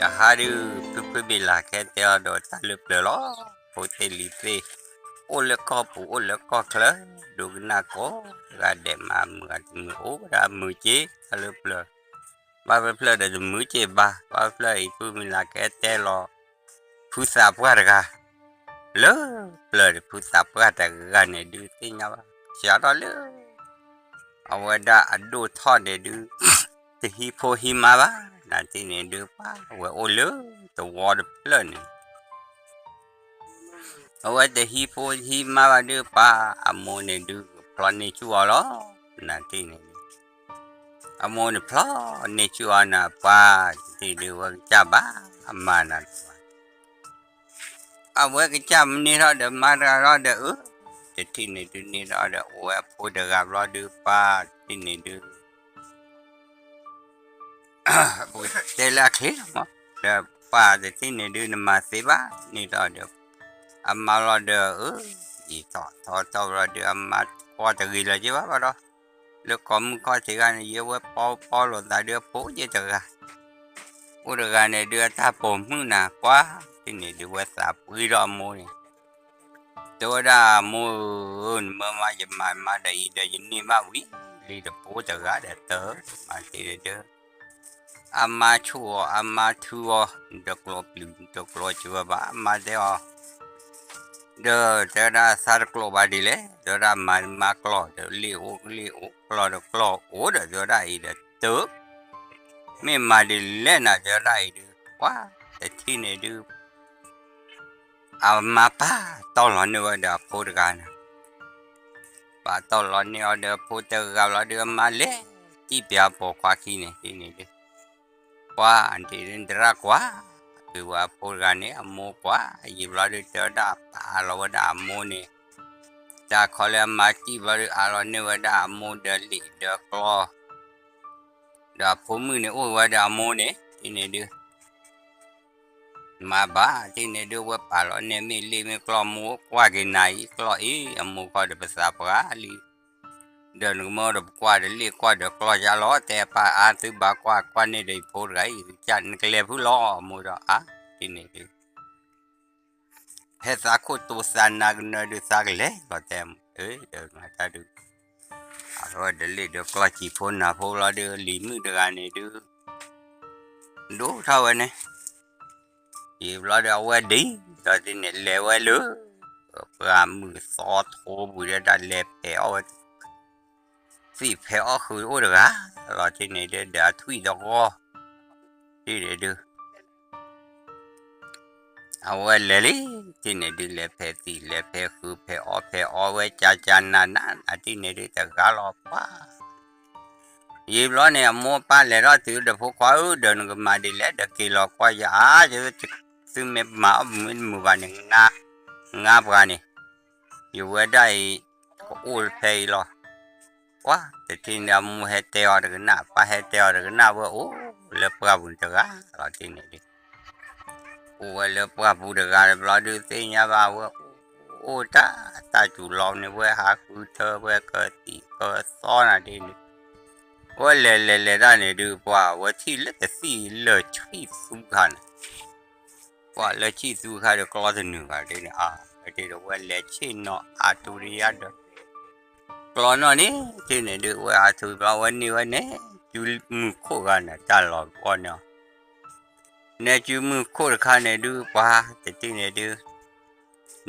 တဟါဒုး ဖုဖုမ့ၢ်လၢ်ကဲတဲအီၤဒီးတၢ်လၢပျၢၤလီၤ. ဖိသ့ၣ်လံၤသ့ၣ် အိၣ်လၢကီၢ်ပူၤအိၣ်လၢကီၢ်ချၢ ဒိကနၣ်ကိးဂၤဒဲးမးမုာ်အတမုာ်အိၣ်ဝဲဒၣ်မုာ်က့ၤတၢ်လၢပျၢၤ, ဘၣ်ဖျၢၣ်ဖျၢၣ်ဒီးတမုာ်က့ၤဘၣ်, ဘၣ်ဖျၢၣ်အံၤဖုမ့ၢ်လၢ်ကဲတဲလီၤ ဖုသးပှၢ်တဂၤ လၢပျၢၤဒီး ဖုသးပှၢ်တဂၤန့ၣ်ဒုးသ့ၣ်ညါဘၣ် စးထီၣ်လၢ အဝဲဒၣ်အဒိၣ်ထီၣ်န့ၣ်ဒုး တဟံးဖိဟံးမါဘၣ်, နၤတထံၣ်န့ၣ်ဒုး ပှၤဝဲအိၣ်လၢသဝီတဖျၢၣ်န့ၣ် အဝဲတဟံးဖိဟံးမါဘၣ်ဒုး ပှၤအမိၢ်န့ၣ်ဒုး ဖျီန့ၢ်ဆူၣ်အီၤလီၤ. နၤတထံၣ်န့ၣ်ဒုး အမိၢ်န့ၣ်ဖျီန့ၢ်ဆူၣ်အီၤနၤ ပှၤတထံၣ်ဒုး ဝဲကစၢ်ဘၣ်အမၤနၤ အဝဲကစၢ်မန့ၢ်ထီၣ်ဒီးမါတဂၤထီၣ်ဒီး အၢ တထံၣ်န့ၣ်ဒုးန့ၢ်ထီၣ်ဒီး အိၣ်ဝဲအဖိတဂၤဘျီဒုး ပှၤတထံၣ်န့ၣ်ဒုး တဲလၢအချ့လီၤမး ဒီးပှၤတထံၣ်န့ၣ်ဒုး နမၤသ့ဘၣ်န့ၣ်ဒီး အမါလီၤဒီး အၢ ယံာ်ထီၣ်ထီထီၣ်ဘျီဒီး အမါကွၢ်တဂ့ၤလၢၤက့ၤဘၣ်ဘၣ်ဒီး လၢကိးမုၢ်ခီၣ်ထံးဂၤန့ၣ် ယဲဝဲပီပီလိာ်သးဒုးအဖိယဲၢ်တဂၤ အိၣ်တဂၤန့ၣ်ဒုး အတၢ်ပိာ်မုၣ်နၤ ပှၤတထံၣ်န့ၣ်ဒုး ဝဲသးပှ့ၤဒီးအမိၢ်န့ၣ် တဲဝဲဒၣ်အမိၢ်ဧၢ နမၢမါယမၤမါဒီးအံၤဒီး ယန့ၢ်ဘၣ်ဝံၤလံတပိတဂၤဒီးတၢ် မၤတ့ၢ်ဒုး အမါဆူၣ်အီၤ အမါထုအီၤ နတကျိးပျုၤ နတကျိးစှၤဘၣ် အမါတဲအီၤ ဒီးတဲဝဲဒၣ်သးတကျိးဘၣ်ဒ်လဲၣ် တဲဝဲဒၣ်မၤမါကျီၢ်ဒီး လ့ၣ်အိၣ်လ့ၣ်အိၣ်ကျီၢ်ဒီးကျီၢ်အိၣ်ဒီး တဲဝဲဒၣ်အံၤဒီးတၢ် မ့ၢ်မၤဒ်လဲၣ်နၤ တဲဝဲဒၣ်အံၤဒုး ပှၤတထံၣ်န့ၣ်ဒုး အမါပာ်တီၢ်လီၤန့ၢ်ဝဲဒီးအဖိတဂၤန့ၣ် ပာ်တီၢ်လီၤန့ၢ်အီၤဒီးအဖိတဂၤလီၤဒုး အမါလဲၤစံၣ်ပၠးပိာ်ခွါခံန့ၣ် တထံၣ်န့ၣ်ဒုး ပှၤအထံၣ်ဒုး နတရၣ်ကွၢ် ဒုးဝဲအဖိတဂၤန့ၣ် အမိၢ်ကွၢ် ယံာ်ဘျီဒုး တဲဝဲဒၣ်ပာ်လီၤဝဲဒၣ်အမိၢ်န့ၣ် တၢ်ခီလၢအမါစံၣ်ဘျီဒုး အးလီၤန့ၢ်ဝဲဒၣ်အမိၢ်ဒီးလံာ်ဒီးကျီၢ် ဒီးအဖိမုၣ်န့ၣ်အိၣ်ဝဲဒီးအမိၢ်န့ၣ် တထံၣ်န့ၣ်ဒုး မၤဘၣ် တထံၣ်န့ၣ်ဒုး ဝဲပာ်လီၤန့ၢ်မ့ၢ်လ့ၣ်မ့ၢ်ကျီၢ် မိၢ်ကွၢ်က့ၤနၤအံၤကျီၢ်အံၤ အမိၢ်ခီဒီးပသးပှၢ်လံ ဒီးနကမၢဒီးပကွၢ်ဒီးလ့ၣ်ကွၢ်ဒီးကျီၢ်ယါလီၤ တဲပၢ်အါသုဘၣ်ကွၢ် ကွၢ်န့ၢ်ဒီးယဖိတဂၤအံၤ ကစၢ်နကလဲၤဖုလီၤ အမိၢ်ဒီးအါ တထံၣ်န့ၣ်ဒုး ဖဲသးခိၣ်တိၤသးနၤကနၢၤဒုးသးကလဲၤလီၤတဲ အၢ ဒီးမၤတၢ်ဒုး အဝဲဒီးလ့ၣ်ဒီးကျီၢ်စံာ်ဖိနၤဖိလီၤဒုး လံၤမုၣ်တဂၤန့ၣ်ဒုး ဒိၣ်ထီၣ်ဝဲန့ၣ် ယံာ်ဘျီဒီးအဝဲဒ် ဒီးတထံၣ်န့ၣ် လဲၤဝဲလၢ ပှၢ်မုၢ်သီထိပူၤဒီးတၢ်လဲၤဖဲးအီၣ်ဝဲ သံၣ်ဖဲးအီၣ်ဃုာ်အိၣ်တဂၤ လီၤတထံၣ်န့ၣ်ဒုး ဒီးအထွံၣ်တဂီၢ် တထံၣ်န့ၣ်ဒုး အဝဲလဲၤလံ တထံၣ်န့ၣ်ဒုး လဲၤဖဲးသံၣ်လဲၤဖဲးဃုာ်ဖဲးအီၣ်ဖဲးအီဝဲ ကၢ်ကၢ်နးနး နၤတထံၣ်န့ၣ်ဒုး တဂၤလီၤပှၢ် ယံာ်ဘျီန့ၣ် အမိၢ်ပၢ်လဲၤထီၣ်တုၤဒီး ဖိခွါဧၢ ဒီးနကမၤဒ်လဲၣ် ဒီးက့ၤလီၤကွၢ်ယၤ အါ သုမ့ၢ်မၤအီၣ်မုာ်တမုာ်ဘၣ်န့ၣ် ငါပှၤန့ၣ် ယဝဲဒၣ်အံၤ ကအိၣ်ဖဲအံၤလီၤ ပှၢ်တထံၣ်န့ၣ် အမိၢ်ဟဲတဲအီၤတကနၣ် ပၢ်ဟဲတဲအီၤတကနၣ် ဝဲအိၣ်လၢပှၢ်ပူၤတဂၤ လီၤတထံၣ်န့ၣ်ဒုး အိၣ်ဝဲလၢပှၢ်ပူၤတဂၤဘျီဒုး သ့ၣ်ညါဘၣ်ဝဲ အိၣ်တၢ်တၢ်စူၤလီၤန့ၣ် ဝဲဟးဃုထၢဝဲကသံၣ်ကသီနၤတထံၣ်န့ၣ် ဝဲလဲၤလဲၤလဲၤတၢ်န့ၣ်ဒုး ပှၢ်ဝဲထံၣ်လၢတသံၣ်လၢဆံၣ်သူခါန့ၣ် ပှၢ်လၢဆံၣ်သူခါဒီးကျီၢ်တနုာ်ဘၣ်တထံၣ်န့ၣ် အါ တထံၣ်ဒီးဝဲလဲၤဆ့ၣ်နီၤအါထူတယါဒီး ကျီၢ်နီၣ်န့ၣ် တထံၣ်န့ၣ်ဒုး ဝဲအါထူဘျီဝဲန့ၢ်ဝဲနဲၣ်စုမုၢ်ခိၣ်ဂၤန့ၣ် တၢ်လီၤကီန့ၣ် နဲၣ်စုမုၢ်ခိၣ်တခါန့ၣ်ဒုး ပှၢ်တထံၣ်န့ၣ်ဒုး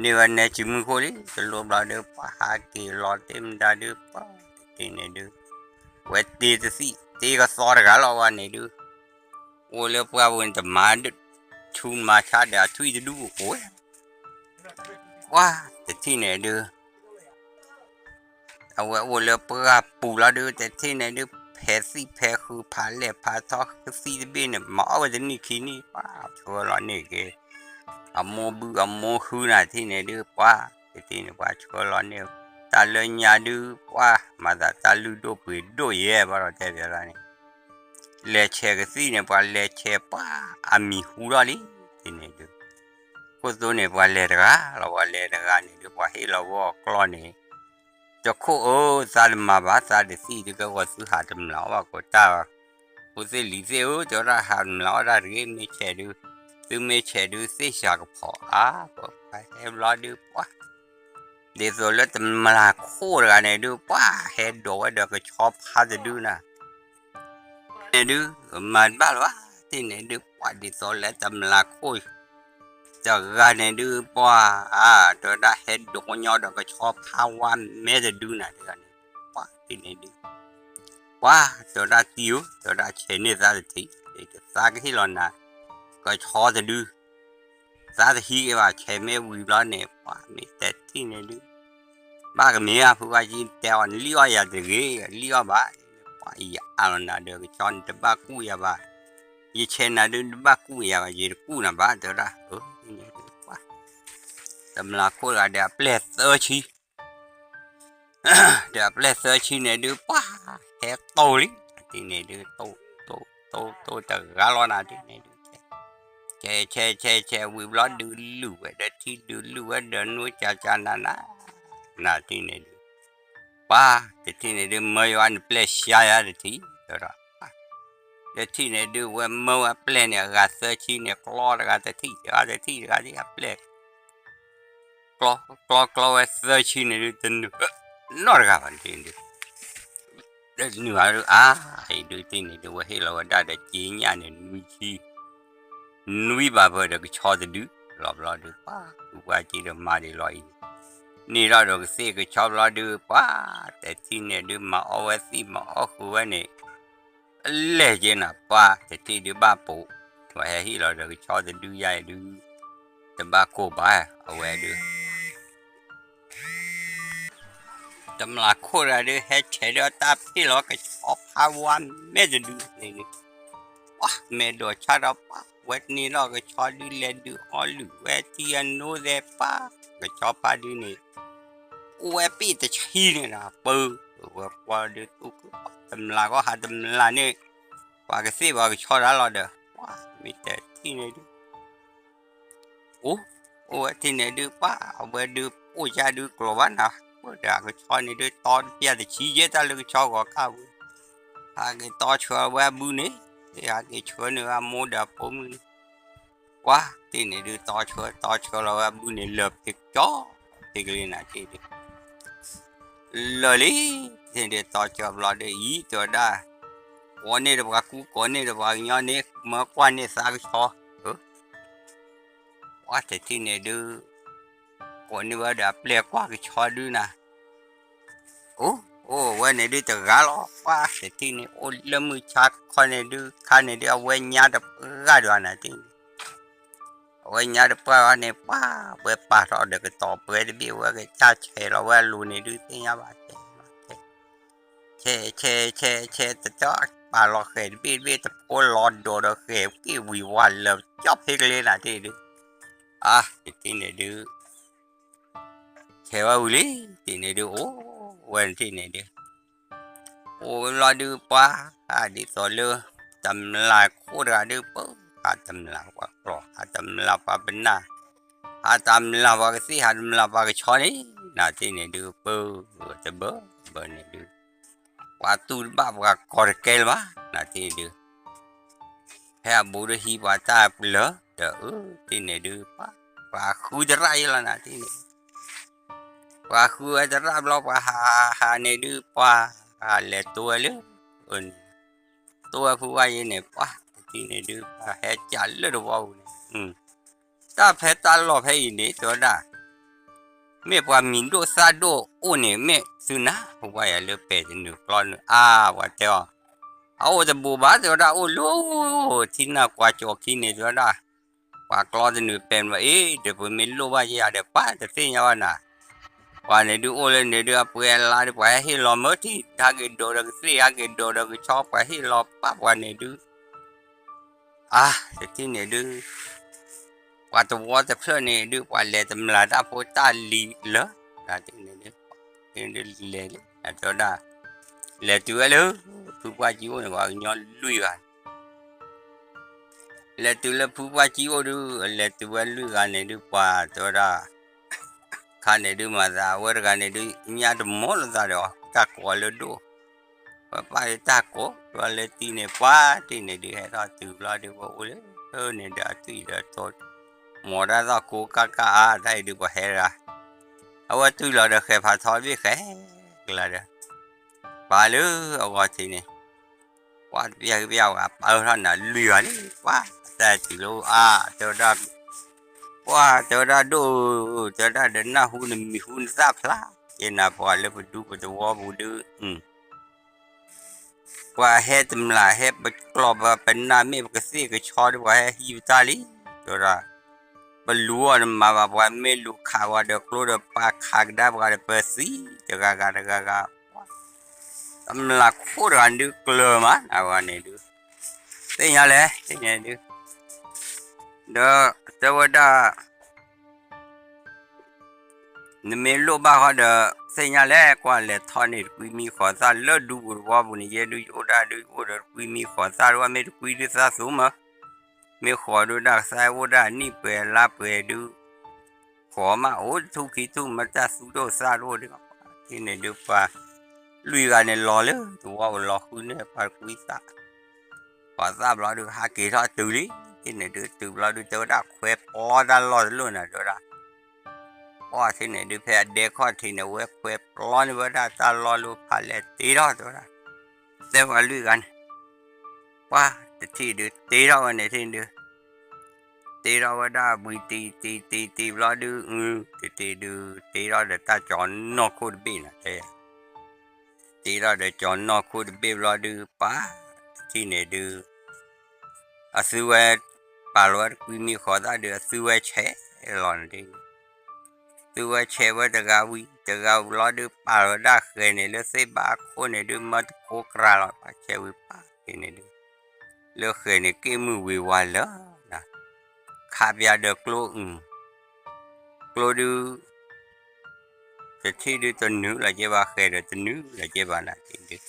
န့ၢ်ဝဲနဲၣ်စုမုၢ်ခိၣ်လံ တလိၣ်ဘျီဒုး ပှၢ်ဟးက့ၤလီၤတ့ၢ်မတၤဒုး ပှၢ်တထံၣ်န့ၣ်ဒုး ဝဲတ့တသံၣ်တ့ကသီတဂၤလီၤဝဲန့ၣ်ဒုး အိၣ်လၢပှၢ်ပူၤန့ၣ် တမၤဒုး ဆူမၤဆါဒီးအထွံၣ်တဒူၣ်အိၣ်ဝဲ ပှၢ်တထံၣ်န့ၣ်ဒုး အဝဲအိၣ်လၢပှၢ်ပူၤလီၤဒုး တထံၣ်န့ၣ်ဒုး ဖဲးသံၣ်ဖဲးဃုာ်ဖးလဲၢ်ဖးထီသံၣ်တဘ့ၣ်န့ၣ် မၤအီၣ်ဝဲတနံၣ်ခံနံၣ် ပှၢ်ဆှၢလီၤန့ၢ်က့ၤ အမိၢ်ဘုအမိၢ်ဟုနၤတထံၣ်န့ၣ်ဒုး ပှၢ်တထံၣ်န့ၣ် ပှၢ်ဆှၢလီၤန့ၢ် တၢ်လၢညါဒုး ပှၢ်မၤသးတၢ်လုၢ်ဒိၣ်ပှ့ၤဒိၣ်ယဲ ဘၣ်ဒီးတဲဘၣ်လီၤန့ၣ် လဲၤဆဲးကသံၣ်န့ၣ် ပှၤလဲၤဆဲးပှၢ်အမံၤဟူထီၣ်လံ တထံၣ်န့ၣ်ဒုး ခိၣ်သိန့ၣ် ပှၤလဲၤတဂၤလီၤ ပှၤလဲၤတဂၤန့ၣ်ဒုး ပှၤဟ့ၣ်လီၤဝဲအကျီၢ်န့ၣ် တခိၣ်ဧၢ သးတမၤဘၣ် သးတသံၣ်ဒုး ကဲဝဲသုဟးတမျၢ်အီၣ်ဘၣ်ကိးတၢ် ဖိသ့ၣ်လံၤသ့ၣ်ဧၢ, တဲဝဲဒၣ် ဟးမၤအီၣ်တၢ်တဂ့ၤ, မ့ၢ်ဆဲးဒုး, သုမ့ၢ်ဆဲးဒုးသ့ၣ်စှၤကဖီးအါ, ပှၤဟဲဘျီဒုး ပှၤ ဒ်သိးလၢတမျၢ်ခိၣ်တဂၤန့ၣ်ဒုး ပှၤဟဲဒိးဝဲဒီးကဆီဖါတဒုနၤ န့ၣ်ဒုး မၤတဘၣ်လၢၤဘၣ်, တထံၣ်န့ၣ်ဒုး ပှၤဒ်သိးလၢတမျၢ်ခိၣ် တဂၤန့ၣ်ဒုး ပှၤ တဲဝဲဒၣ်ဟဲဒိးကညီဒီးကဆီဖါဝါမဲတဒုနၤ တဂၤန့ၣ်, ပှၤတထံၣ်န့ၣ်ဒုး ပှၤ တဲဝဲဒၣ်တံၤဧၢ, တဲဝဲဒၣ်ဆဲးန့ၢ်သးတထံၣ်, သးကဟ့ၣ်လီၤနၤ ကဆီတဒု သးတဟံးက့ၤဘၣ် ဆဲးမ့ၢ်ဝံၤဘျီန့ၣ် ပှၤမ့ၢ်တထံၣ်န့ၣ်ဒုး ဘၣ်ကမ့ၢ်ဧါ ဖုဝါကံတဲအီၤ နလံၣ်အီၣ်ယၤတဂ့ၤ, လံၣ်အီၣ်ဘၣ်, ပှၤယအးလီၤနၤဒီးကဆီန့ၣ် တဘၣ်ကူၣ်ယၤဘၣ်, ယဆဲးနၤဒုး တဘၣ်ကူၣ်ယၤဘၣ်, ယတကူၣ်နၤဘၣ် တဲဝဲဒၣ်, ပှၤ တမျၢ်ခိၣ်တဂၤဒီးအပျဲၢ်သၢဆံ ဒီးအပျဲၢ်သၢဆံန့ၣ်ဒုး ပှၤ ဟဲတိၢ်လံ, တထံၣ်န့ၣ်ဒုး တိၢ် တိၢ် တိၢ် တိၢ်တဂၤလီၤနၤ တထံၣ်န့ၣ်ဒုး ဆဲး ဆဲး ဆဲး ဆဲး ဝံၤဘျီဒုးလုၢ်ဝဲဒီးထံ ဒုးလုၢ်ဝဲဒီးနူကၠးကၠးနးနး, နၤတထံၣ်န့ၣ်ဒုး ပှၤ တထံၣ်န့ၣ်ဒုး မၢယွၤနပျဲၢ်ဆှါယၤတထံၣ် တဲဝဲဒၣ်, တထံၣ်န့ၣ်ဒုး ဝဲမၢဝဲပျဲၢ်န့ၣ် အဂၤသၢဆံန့ၣ် ကျီတဂၤတထံၣ် တဂၤတထံၣ် တဂၤတထံၣ် အပျဲၢ် ကျီ ကျီ ကျီဝဲသၢဆံန့ၣ်ဒုး တနုာ်နီတဂၤဘၣ်န့ၣ်ဒုး တနုာ်ဘၣ်ဒုး အါ အံၤဒုးတထံၣ်န့ၣ်ဒုး ဝဲဟ့ၣ်လီၤဝဲဒၣ်ဒီးက့ညၣ်န့ၣ် နွံဆံ နွံဘၣ်ဘၢဒီးကဆီတဒု လီၤဘျီဒုး ပှၤ ဖုပှၢ်ကံဒီးမၤဒံးလီၤအံၤ, န့ၢ်ထီၣ်ဒီးကသ့ၣ်ကဆီဘျီဒုး ပှၤ တထံၣ်န့ၣ်ဒုး မၤအီၣ်ဝဲသံၣ်မၤအီၣ်ဃုာ်ဝဲန့ၣ် အလဲၢ်က့ၤနၤ ပှၤ တထံၣ်ဒုးဘၣ်ပိာ်, ပှၤဟဲဟ့ၣ်လီၤဒီးကဆီတဒုယါအံၤဒုး တဘၣ်ကိၢ်ဘၣ် အဝဲဒုး တမျၢ်ခိၣ်တဂၤဒုး ဟဲဆဲးဒီးတၢ်ဖ့ၣ်လီၤကဆီဖါဝါမဲတဒုန့ၣ်, ပှၤ မဲာ်ဒိးဆါဒီးပှၤ ဝဲန့ၣ်လီၤကဆီဒုး လဲၤဒုးအီၣ်လုၢ်ဝဲထံအနိသဲးပှၤ ကဆီဖါဒုးန့ၣ် အိၣ်ဝဲပ့ၢ်တဆံန့ၣ်ဒီး ပၢ ဝဲပှၤဒုးသူၣ်ခု တမျၢ်ကီၢ်ဟးတမျၢ်န့ၣ် ပှၤကသ့ၣ်ပှၤကဆီတၢ်လီၤဒီး ပှၤမ့ၢ်တထံၣ်န့ၣ်ဒုး အိၣ် အိၣ်ဝဲထံၣ်န့ၣ်ဒုး ပှၤ အဝဲဒုး အိၣ်ကၢ်ဒုးကျိၤဘၣ်နၤ ပှၤဒီးကဆီန့ၣ်ဒုး တီတပျၢ်တဆံယဲၢ်တၢ်လၢကဆီဂီၤခါဝဲ ဟးက့ၤတီဆှၢဝဲအဘုန့ၣ် ဟးက့ၤဆှၢန့ၢ်ဝဲအမိၢ်ဒီးအဖိမုၣ်န့ၣ် ပှၤတထံၣ်န့ၣ်ဒုး တီဆှၢ တီဆှၢလီၤဝဲအဘုန့ၣ် လၢာ်ဖဲကၠီ ဖဲကလ့နၤတထံၣ်ဒုး လၢာ်လံ တထံၣ်န့ၣ်ဒုး တီဆှၢဘျီဒုး အံၤတဲဝဲဒၣ် ကိးန့ၢ်ဒီးပှၤကူ ကိးန့ၢ်ဒီးပှၤကညီန့ၣ် မၢကွၢ်န့ၢ်သးကဆီ ပှၤတထံၣ်န့ၣ်ဒုး ကိးန့ၢ်ဝဲဒီးအပျဲၢ်ကွၢ်ကဆီဒုးနၤ အိၣ် အိၣ်ဝဲန့ၣ်ဒုးတဂၤလီၤ ပှၤတထံၣ်န့ၣ် အိၣ်လၢမုၢ်ဆါခီန့ၣ်ဒုး ခါန့ၣ်ဒုး အဝဲညါတပှၢ်ဒွးနၤတထံၣ်န့ၣ် အဝဲညါတပှၢ်ဝဲန့ၣ် ပှၤ ဝဲပာ်ထီၣ်ဒီးကတီၤပှဲၤတဘ့ၣ် ဝဲကစၢ်ဆဲးလီၤဝဲအလိၤန့ၣ်ဒုး သ့ၣ်ညါဘၣ် ဆဲး ဆဲး ဆဲး ဆဲး တတီပာ်လီၤဃဲၤတဘ့ၣ်တဘ့ၣ် တဖိလီၤဒိးဒီးဃဲၤက့ၣ်ဝံၤဝါလၢာ်ကၠီဖဲကလ့နၤတထံၣ်ဒုး အါ တထံၣ်န့ၣ်ဒုး ဆဲးဝဲဝံၤလံ တထံၣ်န့ၣ်ဒုး အိၣ်ဝဲနထံၣ်န့ၣ်ဒုး အိၣ်ဝဲလီၤဒုး ပှၤ ဒ်သိးလၢ တမျၢ်ခိၣ်တဂၤဒုး ပၢ ဟးတမျၢ်ပှၤကျီၢ် ဟးတမျၢ်ပှၤပနၢ် ဟးတမျၢ်ပှၤကသ့ၣ် ဟးတမျၢ်ပှၤကဆီန့ၣ် နထံၣ်န့ၣ်ဒုး ပၢ တဘၢ ဘၢန့ၣ်ဒုး ပှၤတူၢ်တဘၣ်ပှၤကီၢ်တကဲလၢၤဘၣ် နထံၣ်န့ၣ်ဒုး ဖဲအဘူးဒုးဟံးပှၤတၢ်ပျၢၤ ဒီးအၢ တထံၣ်န့ၣ်ဒုး ပှၤ ပှၤဃုသရၣ်ယဲလီၤ နထံၣ်န့ၣ် ပှၤဃုဝဲသရၣ်ဘျီ ပှၤဟးဟးဟးန့ၣ်ဒုး ပှၤ လဲၤတိဝဲလၢ အၢန့ၣ် တိဝဲဖုဝါယဲန့ၣ် ပှၤ တထံၣ်န့ၣ်ဒုး ပှၤဟဲကးလၢတဝီပူၤန့ၣ် တၢ်ဖဲတၢ်လီၢ်ဖဲအံၤန့ၣ် တဲဝဲဒၣ် မ့ၢ်ပှၤမံၤဒိၣ်သၣ်ဒိၣ်အိၣ်န့ၣ် မ့ၢ်သုနၤ ဖုဝါယဲလၢပဲာ်တနုာ်ကျီနုာ် အါ ပှၤတဲအီၤ အအိၣ်တဘူးဘၣ် တဲဝဲဒၣ် အိၣ်လၢ ထံနၢ်ကွၢ်ကၠီၤခံန့ၣ် တဲဝဲဒၣ် ပှၤကျီတနုာ်ပဲာ်မးအံၤ ဒီးပမ့ၢ်လိၣ်ဘၣ်ယဲယၤဒီး ပှၤတသ့ၣ်ညါဘၣ်နၤ ပှၤန့ၣ်ဒုးအိၣ်လၢန့ၣ်ဒုး အပှဲၤအလါဒုး ပှၤဟဲဟ့ၣ်လီၤမၢထံ ဟးက့ၤဒိးဒီးကသ့ၣ် ဟးက့ၤဒိးဒီးကဆီ ပှၤဟ့ၣ်လီၤပၢ်ပှၤန့ၣ်ဒုး အါ တထံၣ်န့ၣ်ဒုး ပှၤတဝီတဖျၢၣ်န့ၣ်ဒုး ပှၤလဲၤတမျၢ်တၢ်ဖိတၢ်လံၤလၢ နထံၣ်န့ၣ်ဒုး လဲၤလၢ တဲဝဲဒၣ် လဲၤတုၤဝဲလၢ ဖုပှၢ်ကံအိၣ်န့ၣ် ပှၤကညီလွံၢ်ဂၤ လဲၤတုၤလၢဖုပှၢ်ကံအိၣ်ဒုး လဲၤတုၤဝဲလွံၢ်ဂၤန့ၣ်ဒုး ပှၤတဲဝဲဒၣ် ခါန့ၣ်ဒုး မၤသးအဝဲတဂၤန့ၣ်ဒုး ညါတမီၤလိာ်သးဒီး တၢ်ကိးအီၤလၢဒိၣ် ပပၢ်တၢ်ကိး ပှၤလၢတံၤန့ၣ် ပှၤတံၤန့ၣ်ဒုး ဟဲထီၣ်တုၤဘျီဒုး ပအိၣ်လၢန့ၣ်ဒီး အသွံၣ်ဒီးတိ မီၤတၢ်သီၣ်ကိးကၢ်ကၢ်အါ တၢ်အံၤဒုး ပှၤဟဲတဂၤ အဝဲသွံၣ်လီၤဒီး ဃဲၤဖးထီတဘ့ၣ်ဃဲကလၤဒီး ပာ်လၢအဂီၢ်ထံးန့ၣ် ပှၤတပျၢ်ကပျၢ်ဝဲ ပာ်ထီၣ်နၤလွံၢ်ဂၤလံ ပှၤ တၢ်တုၤလၢအါ တဲဝဲဒၣ် ပှၤတဲဝဲဒၣ်ဒိၣ် တဲဝဲဒၣ်ဒီး နၢ်ဟူနမံၤဟူနသၣ်ဖျါ ယနၤပှၤလၢပဒူပသဝီပူၤဒုး ပှၤဟဲတမျၢ်ဟဲပကျီၢ်ပပနၢ်မ့ၢ်ပကသ့ၣ်ကဆီဒီး ပှၤဟဲဟံးပတၢ်လံ တဲဝဲဒၣ် ပလူၤအီၤတမၤဘၣ် ပှၤမ့ၢ်လူၤခးဝဲဒီးကျိဒီး ပာ်ခးကဒါပှၤဒီး ပသံတဂၤဂၤတဂၤဂၤ တမျၢ်ခိၣ်တဂၤဒုးကျၢၤမး အဝဲန့ၣ်ဒုး သ့ၣ်ညါလဲၣ် သ့ၣ်ညါဒုး ဒီးတဲဝဲဒၣ် နမ့ၢ်လိၣ်ဘၣ်ဃီဒီး သ့ၣ်ညါလဲၣ် ကွၢ်လဲၤထီၣ်န့ၢ်တကွံမံဃီၤသၣ် လၢဒူပူၤသဝီပူၤန့ၣ် ယဲဒုးယအိၣ်ဒၣ်ဒုး ယအိၣ်ဒီးတကွံမံဃီၤသၣ်ဒုး မ့ၢ်တကွံဒုးသၣ်သူမး မ့ၢ်ဃီၤဒုးဒၣ်ကသါအိၣ်ဒၣ်နံၣ်ပှဲၤလါပှဲၤဒုး ဃီၤမးအိၣ်တထူၣ်ခံထူၣ် မ့ၢ်တၢ်သူဒိၣ်သၣ်ဒိၣ်ဒုး ထံၣ်န့ၣ်ဒုးပှၤ လွံၢ်ဂၤန့ၣ်လီၤလၢသဝီပူၤလီၤဃုန့ၢ်ပှၤတကွံသၣ် ဃီၤသၣ်ဘျီဒုး ဟးက့ၤထီၣ်တုၤလံ ထံၣ်န့ၣ်ဒုးတုၤဘျီဒုး တဲဝဲဒၣ်ခွဲးပျီတၢ်လီၢ်တလိၣ်နၤ တဲဝဲဒၣ် ပှၤထံၣ်န့ၣ်ဒုး ဖဲအဒဲခီၣ်ထံးန့ၣ် ဝဲခွဲးပျီန့ၢ်ဝဲဒၣ်တၢ်လီၢ်လၢဖးလဲၢ်တ့ထီၣ်တဲဝဲဒၣ် တဲပှၤလွံၢ်ဂၤန့ၣ် ပှၤတထံၣ်ဒုးတ့ထီၣ်ဝဲန့ၣ်ထံၣ်ဒုး တ့ထီၣ်ဝဲဒၣ်ဘှံးတံၤတံၤတံၤတံၤဘျီဒုး တထံၣ်ဒုး တ့ထီၣ်ဒီးတၢ်ကၠီၤနီၢ်ခိၣ်တဘ့ၣ်နၤ တဲ တ့ထီၣ်ဒီးကၠီၤနီၢ်ခိၣ်တဘ့ၣ်ဘျီဒုး ပှၤတထံၣ်န့ၣ်ဒုး အသုဝဲ ပာ်လီၤဝဲတကွံမံဃီၤသၣ်ဒုး အသုဝဲဆဲးလီၤန့ၣ် သုဝဲဆဲးဝဲတဂၤဝံၤတဂၤဘျီဒုး ပာ်လီၤဝဲဒၣ်ဃဲၤန့ၣ်လၢသ့ၣ်ဘၣ်အခိၣ်န့ၣ်ဒုး မၢတဖိကြၢ်လီၤ ပှၤဆဲးဝံၤပာ်က့ၤန့ၣ်ဒုး လၢဃဲၤန့ၣ်က့ၣ်မုၢ်ဝံၤဝါလၢာ် ခးပၠးဒီးကျိ ကျိဒုး တထံၣ်ဒုးတနုာ်လီၤကဲဘၣ် ဃဲၤဒီးတနုာ်လီၤကဲဘၣ်နၤထံၣ်ဒုး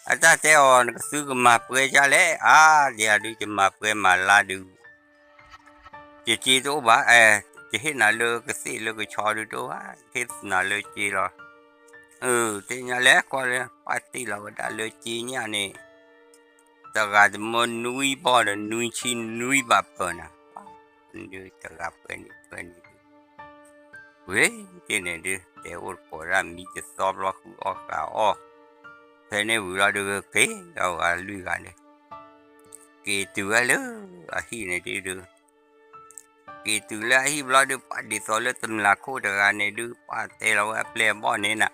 အတၢ်တဲအီၤ နကသုကမၤပှဲၤဒ်လဲၣ် အါ ယၤဒုးယမၤပှဲၤမၤလါဒုး ယစ့တအိၣ်ဘၣ် ယဟ့ၣ်နၤလၢကသ့ၣ်လၢကဆီဒုးတအိၣ်ဘၣ် ယဟ့ၣ်နၤလၢစ့လီၤ သ့ၣ်ညါလဲၣ်ကွၢ်လၢ ပှၤတ့ၢ်လီၤဝဲဒၣ်လၢစ့ညါန့ၣ် တဂၤတမၢနွံဘီၣ်ဒီးနွံဆံနွံဘၣ်ပၢၢ်နၤ ဒုးတဂၤပှဲၤန့ၣ်ပှဲၤန့ၣ်ဒုး ဝဲတ့ၢ်န့ၣ်ဒုး တဲအိၣ်တကိးဒၣ်မံတသီဘျီဃုအီၣ်ဃာ်အီၣ် ဖဲန့ၣ်ဝံၤလီၤဒုးက့ၤ အဝဲလွံၢ်ဂၤန့ၣ် က့ၤတုၤဝဲလၢအဟံၣ်န့ၣ်ဒုး က့ၤတုၤလၢအဟံၣ်ဘျီဒုး ပှၤဒ်သိးလၢတမျၢ်ခိၣ်တဂၤန့ၣ်ဒုး ပှၤတဲလီၤဝဲအပျဲၢ်အဘီၣ်န့ၣ်နၤ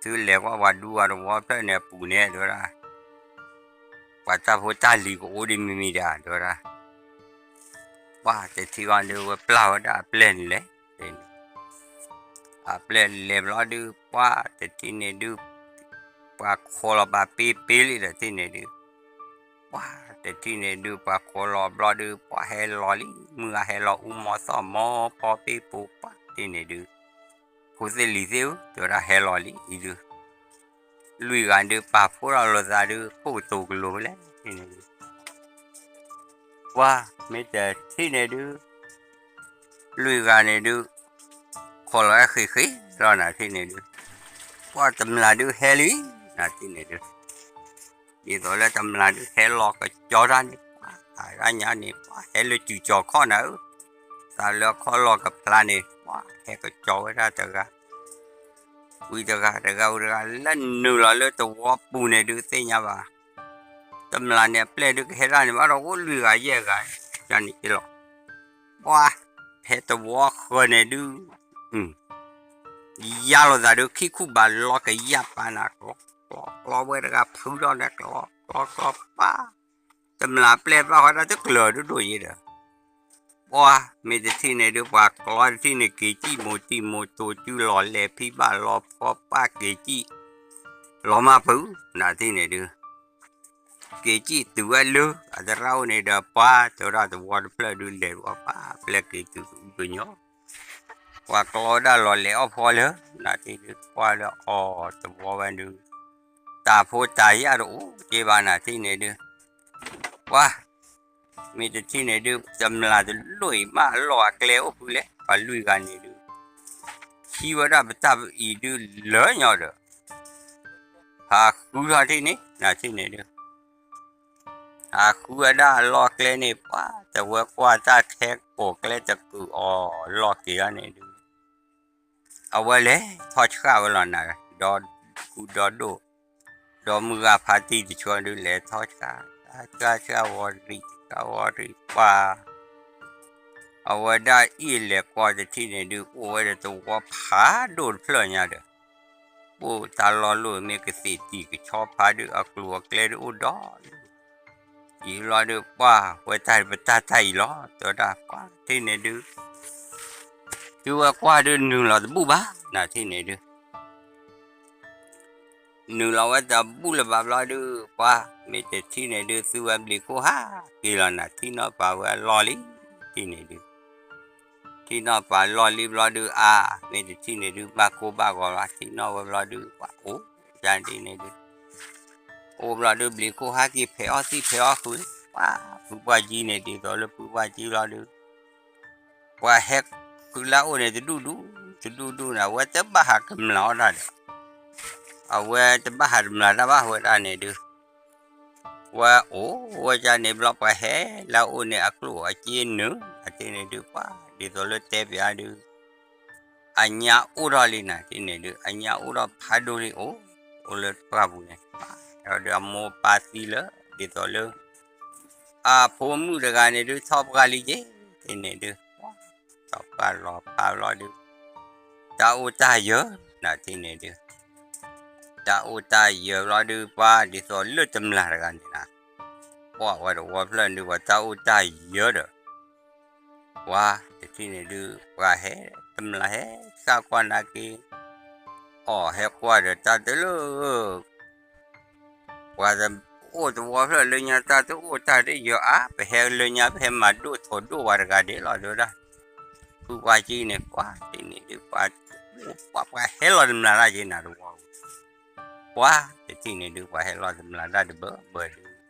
သုလဲၤကွၢ်ပှၤဒူပှၤသဝီဖျၢၣ်န့ၣ်အပူၤန့ၣ် တဲဝဲဒၣ် ပှၤတၢ်ဖိတၢ်လံၤကအိၣ်ဒ်မံၤမံၤဒၣ် တဲဝဲဒၣ် ပှၤတထံၣ်ဘၣ်ဒုး ဝဲပျၢ်ဝဲဒၣ်အပျဲၢ်န့ၣ်လဲၣ် အပျဲၢ်လဲၤဘျီဒုး ပှၤတထံၣ်န့ၣ်ဒုး ပှၤခိးလီၤဘၣ်ပ့ပ့လံဒီးထံၣ်န့ၣ်ဒုး ပှၤတထံၣ်န့ၣ်ဒုး ပှၤခိးလီၤဘျီဒုး ပှၤဟဲလီၤလံ မုၢ်ဂၤဟဲလီၤအူမီၤသီၣ်မီၤဖီပ့ပူၤ ပှၤတထံၣ်န့ၣ်ဒုး ဖိသ့ၣ်လံၤသ့ၣ်ဧၢ တဲဝဲဒၣ်ဟဲလီၤလံအံၤဒုး လွံၢ်ဂၤဒုး ပာ်ဖှိၣ်ထီၣ်လိာ်သးဒုး ခိၣ်ကတိၤကလိၤဖဲလဲၣ်န့ၣ် ပှၤမ့ၢ်တထံၣ်န့ၣ်ဒုး လွံၢ်ဂၤန့ၣ်ဒုး ခိးလီၤဝဲဃံးဃံးလီၤနၤထံၣ်န့ၣ်ဒုး ပှၤတမျၢ်ဒုးဟဲလံ နၤထံၣ်န့ၣ်ဒုး ဒ်သိးလၢတမျၢ်ဒုးဟဲလီၤကစီၤတၢ်န့ၣ် ပှၤတဂၤညါန့ၣ် ပှၤဟဲလၢစုၤကၠီၤခီၣ်နၤဧၢ သးလၢအခီၣ်လီၢ်ကဖျါန့ၣ် ပှၤဟဲကစီၤဝဲဒၣ်တဂၤ ဝံၤတဂၤ တဂၤဝံၤတဂၤ လၢနုာ်လီၤလၢသဝီပူၤန့ၣ်ဒုးသ့ၣ်ညါဘၣ် တမျၢ်န့ၣ်အပျဲၢ်ဒုးကဟဲဒၣ်န့ၣ် ဘၣ်ဒီးအိၣ်လွံၢ်ဂၤယဲၢ်ဂၤ န့ၣ်က့လီၤ ပှၤ ဖဲသဝီဃၢၤန့ၣ်ဒုး ယါလိာ်သးဒုး ခံခူၣ်ဘၣ်လီၤကယၢ်ပာ်နၤ ကျီ ကျီ ကျီဝဲတဂၤဖုထီၣ်န့ၣ် ကျီ ကျီ ကျီ ပၢ် တမျၢ်ပျဲၢ်ဘၣ်ဃီဒၣ်တကျၢၤဒိၣ်ဒိၣ်ယဲဒီး ပှၤမ့ၢ်တထံၣ်န့ၣ်ဒုး ပှၤကျီတထံၣ်န့ၣ် က့ၤစံၣ်မိၤတံၢ်မိၤတိၤစုလီၤလဲၤဖံဘၣ်လီၤဖီပၢ်က့ၤစံၣ် လီၤမၢ်ဖုး နၤထံၣ်န့ၣ်ဒုး က့ၤစံၣ်တုၤဝဲလၢ အသရၣ်အိၣ်န့ၣ်ဒီး ပှၤတဲဝဲဒၣ်သဝီတဖျၢၣ်ဒုး လဲၤဒွးပၢ်ပျဲၢ်က့ၤတုၤကအူကညီ ပှၤကျီဝဲဒၣ်လီၤလဲၤအီၣ်ဖီလၢ နၤထံၣ်ဒုး ကွၢ်လၢအီၤသဝီဝဲဒုး တၢ်ဖိတၢ်ယာ်တအိၣ်က့ဘၣ်နၤထံၣ်န့ၣ်ဒုး ပှၤ မ့ၢ်တထံၣ်န့ၣ်ဒုး တမျၢ်တလိၣ်အံၤမး အလီၢ်အကျဲအိၣ်ဖုလဲၣ် ပှၤလွံၢ်ဂၤန့ၣ်ဒုး ထံၣ်ဝဲဒၣ်ပတၢ်အံၤဒုးလၢညီဒီး ဖးဃုထီၣ်ထံၣ်န့ၣ် နထံၣ်န့ၣ်ဒုး ဖးဃုဝဲဒၣ်အလီၢ်ကျဲန့ၣ် ပှၤတဝဲကွၢ်တၢ်ထဲကိးကျဲတကုာ်အီၤလီၢ်က့ၤအီၤန့ၣ်ဒုး အဝဲလဲၤထီၣ်ဆှၣ်ဝဲလီၤနၤ ဒီးဃုဒီဒိၣ် ဒီးမုၢ်ဂၤဖါတံၢ်တဆှၢဒုး လဲၤထီၣ်ဆှၣ် ဆှၣ်ဆှၣ်ဝီရံၣ် ဆှၣ်ဝီရံၣ်ပှၤ အဝဲဒၣ်အံၤလဲၤကွၢ်တထံၣ်န့ၣ်ဒုး အိၣ်ဝဲဒီးသဝီဖးဒိၣ်တဖျၢၣ်ညါဒီး အိၣ်တၢ်လီၢ်လိၣ်မ့ၢ်ကသ့ၣ်တံၢ်ကဆီဖါဒုး အကျိၤအကျဲဒုးအိၣ်ဒီး ယံာ်လီၤဒုးပှၤ ဝဲတၢ်ပတၢ်တၢ်အံၤလီၤ တဲဝဲဒၣ် ပှၤတထံၣ်န့ၣ်ဒုး သုဝဲကွၢ်ဒုးနုာ်လီၤတဘူၣ်ဘၣ် နထံၣ်န့ၣ်ဒုး နုာ်လီၤဝဲတဘူၣ်လၢၤဘၣ်ဘျီဒုး ပှၤမ့ၢ်တထံၣ်န့ၣ်ဒုး သုဝဲဘျံးခိၣ်ဟးက့ၤလီၤနၤ ထံၣ်နီၣ်ပာ်ဝဲအလီၢ်လံ ထံၣ်န့ၣ်ဒုး ထံၣ်နီၣ်ပာ်လီၢ်လံဘျီဒုး အါ မ့ၢ်တထံၣ်န့ၣ်ဒုး ဘၣ်ကိၢ်ဘၣ်ဂီၤလီၤ ထံၣ်နီၣ်ဝဲဘျီဒုး ပှၤအိၣ်ဒ်န့ၣ်ဒုး အိၣ်ဘျီဒုး ဘျံးခိၣ်ဟးက့ၤဖဲးအီၣ်သံၣ်ဖဲးအီၣ်ဃုာ် ပှၤဖုပှၢ်ကံန့ၣ် ဒ်သိးလၢဖုပှၢ်ကံဘျီဒုး ပှၤဟဲဃုာ်လၢအအိၣ်န့ၣ် တဒူၣ်ဒူၣ် တဒူၣ်ဒူၣ်န့ၣ် အဝဲတဘၣ်ဟးကမျၢၢ်အီၣ်တၢ်ဒီး အဝဲတဘၣ်ဟးတမျၢၢ်တၢ်ဘၣ်ဝဲဒၣ်န့ၣ်ဒုး ဝဲအိၣ်ဝဲဒၣ်န့ၣ်ဘျီ ပှၤဟဲလၢအအိၣ်န့ၣ် အကျိၣ်အစ့နုာ် အထံၣ်န့ၣ်ဒုး ပှၤဒ်သိးလၢတဲပၠးဒုး အညါအိၣ်ထီၣ်လံနၤ ထံၣ်န့ၣ်ဒုး အညါအိၣ်ထီၣ်ဖးဒိၣ်လံ အိၣ် အိၣ်လၢပှၢ်ပူၤန့ၣ် ဒီးအမိၢ်ပၢ်သံလၢ ဒ်သိးလၢ အဖိမုၣ်တဂၤန့ၣ်ဒုး ထီၣ်ပှၢ်လံက့ၤ ထံၣ်န့ၣ်ဒုး ထီၣ်ပှၢ်လီၤဖးဘျီဒုး တၢ်အိၣ်တၢ်ယၢၤ နထံၣ်န့ၣ်ဒုး တၢ်အိၣ်တၢ်ယၢၤဘျီဒုး ပှၤဒ်သိးလၢတမျၢ်တဂၤန့ၣ်နၤ ပှၤဝဲတဝီဖျၢၣ်ဒုး ပှၤတၢ်အိၣ်တၢ်ယၢၤဒီး ပှၤတထံၣ်န့ၣ်ဒုး ပှၤဟဲတမျၢ်ဟဲဆှၣ်ကွၢ်နာ်က့ အီၣ်ဟဲကွၢ်ဒီးတၢ်တလၢ ပှၤတအိၣ်တဝီဖျၢၣ်လၢညါ တၢ်တအိၣ်တၢ်တယၢၤအါ ပဟဲလၢညါ ပဟဲမၤဒိၣ်ထီၣ်ဒိၣ်ဝဲတဂၤဒဲးလီၤ တဲဝဲဒၣ် ဖုပှၢ်ကံန့ၣ် ပှၤတထံၣ်န့ၣ်ဒုး ပှၤ ပှၤဟဲလီၤတမျၢ်တၢ်က့ၤနၤတဝီ ပှၤတထံၣ်န့ၣ်ဒုး ပှၤဟဲလီၤတမျၢ်တၢ်တဘၢဘၢဒုး